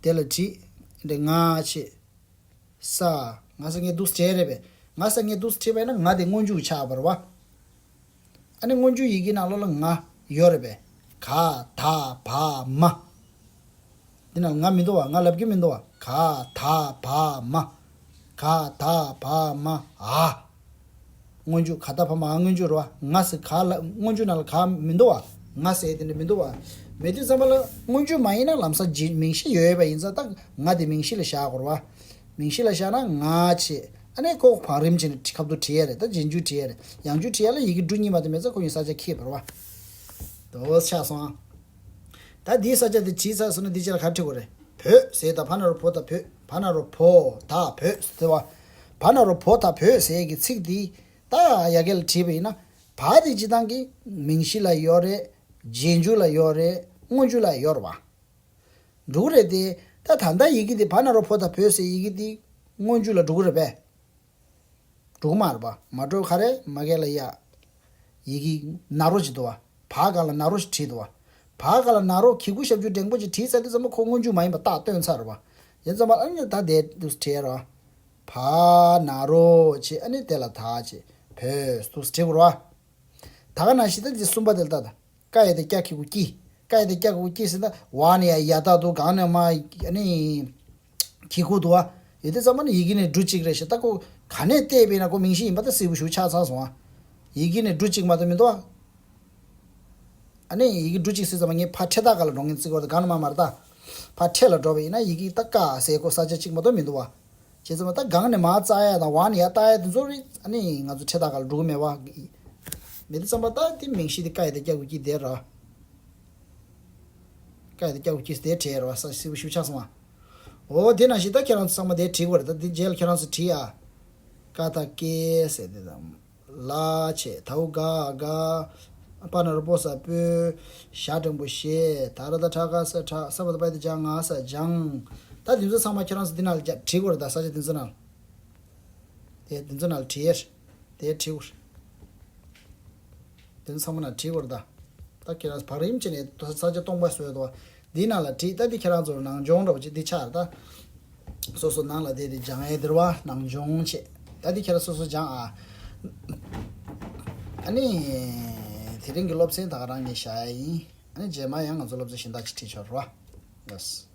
དེ་ལ་བྲིས། འདི་ང་ཆེ། ས། ང་ས་ངས་འདུག་སེ་བྲིས་རེད་པས། ང་ས་ངས་འདུག་སེ་བྲིས་པ་ཡིན་ན། ང་དེ་སྔོན་འཇུག་ཆགས་པ་རེད་པ། ཨ་ནི་སྔོན་འཇུག་ཡི་གེ་ནང་ལོགས་ལ་ང་ཡོད་རེད་པས། ག་ད་བ་མ། འདི་ནང་ང་མི་འདུག་པ། ང་ལབ་ཀྱི་མི་འདུག་པ། ག་ད་བ་མ། ག་ད་བ་མ་འ། སྔོན་འཇུག་ག་ད་བ་མ་འ་སྔོན་འཇུག་རེད་པ། ང་ཟེར་ག་ལ། སྔོན་འཇུག་ནང་ལ་ག་མི་འདུག་པ། ང་ཟེར་དེ་འདྲ་མི་འདུག་པ། མེད་དུས་ཙམ་པ་ལ། སྔོན་འཇུག་མ་ཡིན་ན་ལམ་སང་རྗེས། མིང་གཞི་ཡོད་པ་ཡིན་ཙང་། ད་ང་དེ་མིང་གཞི་ལ་བཞག་དགོས་རེད་པ། མིང་གཞི་ལ་བཞག་ན་ང་ཆེ། ཨ་ནི་ཁོ་བང་རིམ་བྱས་ནས་ཁ་ཐུག་བྲིས་ཡས་རེད། ད་རྗེས་འཇུག་བྲིས་ཡས་རེད། ཡང་འཇུག་བྲིས་ཡས་ལ་ཡི་གེ་འབྲུ་གཉིས་མ་གཏོགས་མེད་ཙང་། ཁོ་གཉིས་ས་ཆ་ཁེགས་པ་རེད་པ། དོ་ཆགས་སོང་ཨ། ད་འདིའི་ས་ཆ་དེ་བྲིས་ཚར་སོང་ན། འདི་རྗེས་ལ་ག་རེ་བྲིས་དགོས་རེད། བོད་ཟེར། ད་བ་ན་རོ་བོ་ད་བོད། བ་ན་རོ་བོ་ད་བོད་ཟེར་བ། བ་ན་རོ་བོ་ད་བོད་ཟེར་གྱི་ཚིག་འདི་ད་ཡ་གི་ལ་བྲིས་པ་ཡིན་ན། བ་དེ་སྤྱིར་བཏང་གི་མིང་གཞི་ལ་ཡོད་རེད། རྗེས་འཇུག་ལ་ཡོད་རེད། སྔོན་འཇུག་ལ་ཡོད་རེད་པ། འགྲོ་གི་རེད་དེ། ད་ད་ལྟ་ཡི་གེ་འདི་བ་ན་རོ་བོ་ད་བོད་ཟེར་ཡི་གེ་འདི་སྔོན་འཇུག་ལ་འགྲོ་གི་རེད་པས། འགྲོ་གི་མ་རེད་པ། མ་འགྲོ། ག་རེ། མ་གི་ལ་ཡ། ཡི་གེ་ན་རོ་ཅིག་འདུག་པ། བ་ག་ལ་ན་རོ་ཞིག་བྲིས་འདུག་པ། བ་ག་ལ་ན་རོ། གི་གུ་ཞབས་ཀྱུ་འགྲེང་པོ་ཅིག་བྲིས་ཚར་དུས་ཙམ་པ་ཁོ་སྔོན་འཇུག་མ་ཡིན་པ་རྟགས་སྟོན་ཚར་རེད་པ། ཡིན་ཙམ་པ་ཨ་ནི་ད་དེ་འདུག་སེ་བྲིས་ར། བ་ན་རོ་ཅེས། ཨ་ནི་དེ་ལ་ད་ཅེས། བོད་འདུག་སེ་བྲིས་དགོས་རེད་པ། ད་ག་ནང་བཞིན་ད་འདི་གསུམ་པ་དེ་ལ་ད་ད། ཀ་ཡ་བཏགས་ཀྱ་གི་གུ་ཀྱི། ཀ་ཡ་བཏགས་ཀྱ་གི་གུ་ཀྱི་ཟེར་ན། བ་ནས་ཡ་ཡ་བཏགས་འདུག། ག་ནས་མ་ནི་གི་གུ་འདུག་པ། ཡོད་དུས་ཙམ་པ་ནི་ཡི་གེ་ནི་འབྲུ་གཅིག་རེད་ཤག། ད་ཁོ་ག་ནས་བལྟས་པས་ན་ཁོ་མིང་གཞི་ཡིན་པ་ད་གསལ་པོ་ཞེ་པོ་ཆགས་ཚར་སོང་ཨ། ཡི་གེ་ནི་འབྲུ་གཅིག་མ་གཏོགས་མི་འདུག་ཨ། ཨ་ནི་ཡི་གེ་འབྲུ་གཅིག་ཟེར་ཙམ་པ་ངས་ཕར་འཕྲེད་རྟགས་སྒང་ལ་འགྲོ་མཁན་བརྩི་གི་ཡོད་རེད། ག་ནས་མ་མ་རེད་ད། ཕར་འཕྲེད་ལ་འགྲོ་བ་ཡིན་ན་ཡི་གེ་ད་ཀ་ཟེར་ཁོ་ས་ཆ་གཅིག་མ་གཏོགས་མི་འདུག་པ། བྱས་ཙང་ད་སྒང་ནས་མར་བཙག་ཡ་དང་། བ་ནས་ཡར་བཏགས་ཡ་དེ་ཚོ་རེད། ཨ་ནི་ང་ཚོ་འཕྲེད་རྟགས་སྒང་ལ་འགྲོ་གི་མེད་པ། མེད་དུས་ཙམ་པ་ད་དེ་མིང་གཞི་དེ་ཀ་ཡ་བཏགས་ཀྱ་གི་གུ་ཀྱི་དེ་ར། ཀ་ཡ་བཏགས་ཀྱ་གི་གུ་ཀྱི་དེ་བྲིས་ར་བ། ས་གསལ་པོ་ཞེ་པོ་ཆགས་སོང་བ། འོ་དེ་ནང་བཞིན་ད་ཁྱེད་རང་ཚོ་ཚང་མ་དེ་བྲིས་དགོས་རེད། ད་དེ་རྗེས་ལ་ཁྱེད་རང་ཚོ་བྲིས་ཨ། ཀ་ད་ཀེ་ཟེར་དེ་དང་། ལ་ཆེ། ད་འུ་ག་ག། པ་ན་རོ་པོ་ས་པོ། ཞ་འགྲེང་བུ་ཞེ། ད་ར་ད་ཕྲ་ག་ས་ཕྲ། ས་བ་ད་པ་ཡ་བཏགས་ཇ་ང་ས་ཇང་། ད་དེ་ཚོ་ཚང་མ་ཁྱེད་རང་ཚོ་འདི་ནང་ལ་བྲིས་དགོས་རེད། ད་ས་ཆ་དེ་ཚོ་ནང་། དེ་དེ་ཚོ་ནང་ལ་བྲིས་ཡས། དེ་བྲིས་དགོས་རེད། དེ་ཚོ་ཚང་མ་ནང་བྲིས་དགོས་རེད་ད། ད་ཁྱེད་རང་ཚོ་བང་རིམ་བྱས་ནས་ས་ཆ་སྟོང་པ་བཟོས་འདུག་པ། འདི་ནང་ལ་བྲིས། ད་འདི་ཁྱེད་རང་ཚོར་ནང་སྦྱོང་འདྲ་པོ་ཅིག་འདི་ཆགས་རེད་ད། སོ་སོ་ནང་ལ་དེ་དེ་སྦྱང་ཡས་དེ་རེད་པ། ནང་སྦྱོང་བྱས། ད་འདི་ཁྱེད་རང་སོ་སོ་སྦྱང་ཨ། ཨ་ནི། དེ་རིང་གི་སློབ་ཚན་ད་ག་རང་ངས་བཞག་ཡ་ཡིན། ཨ་ནི་རྗེས་མ་ཡང་ང་ཚོ་སློབ་ཚན་གཞན་དག་ཅིག་ཁྲིད་ཆོག་རེད་པ། ལགས།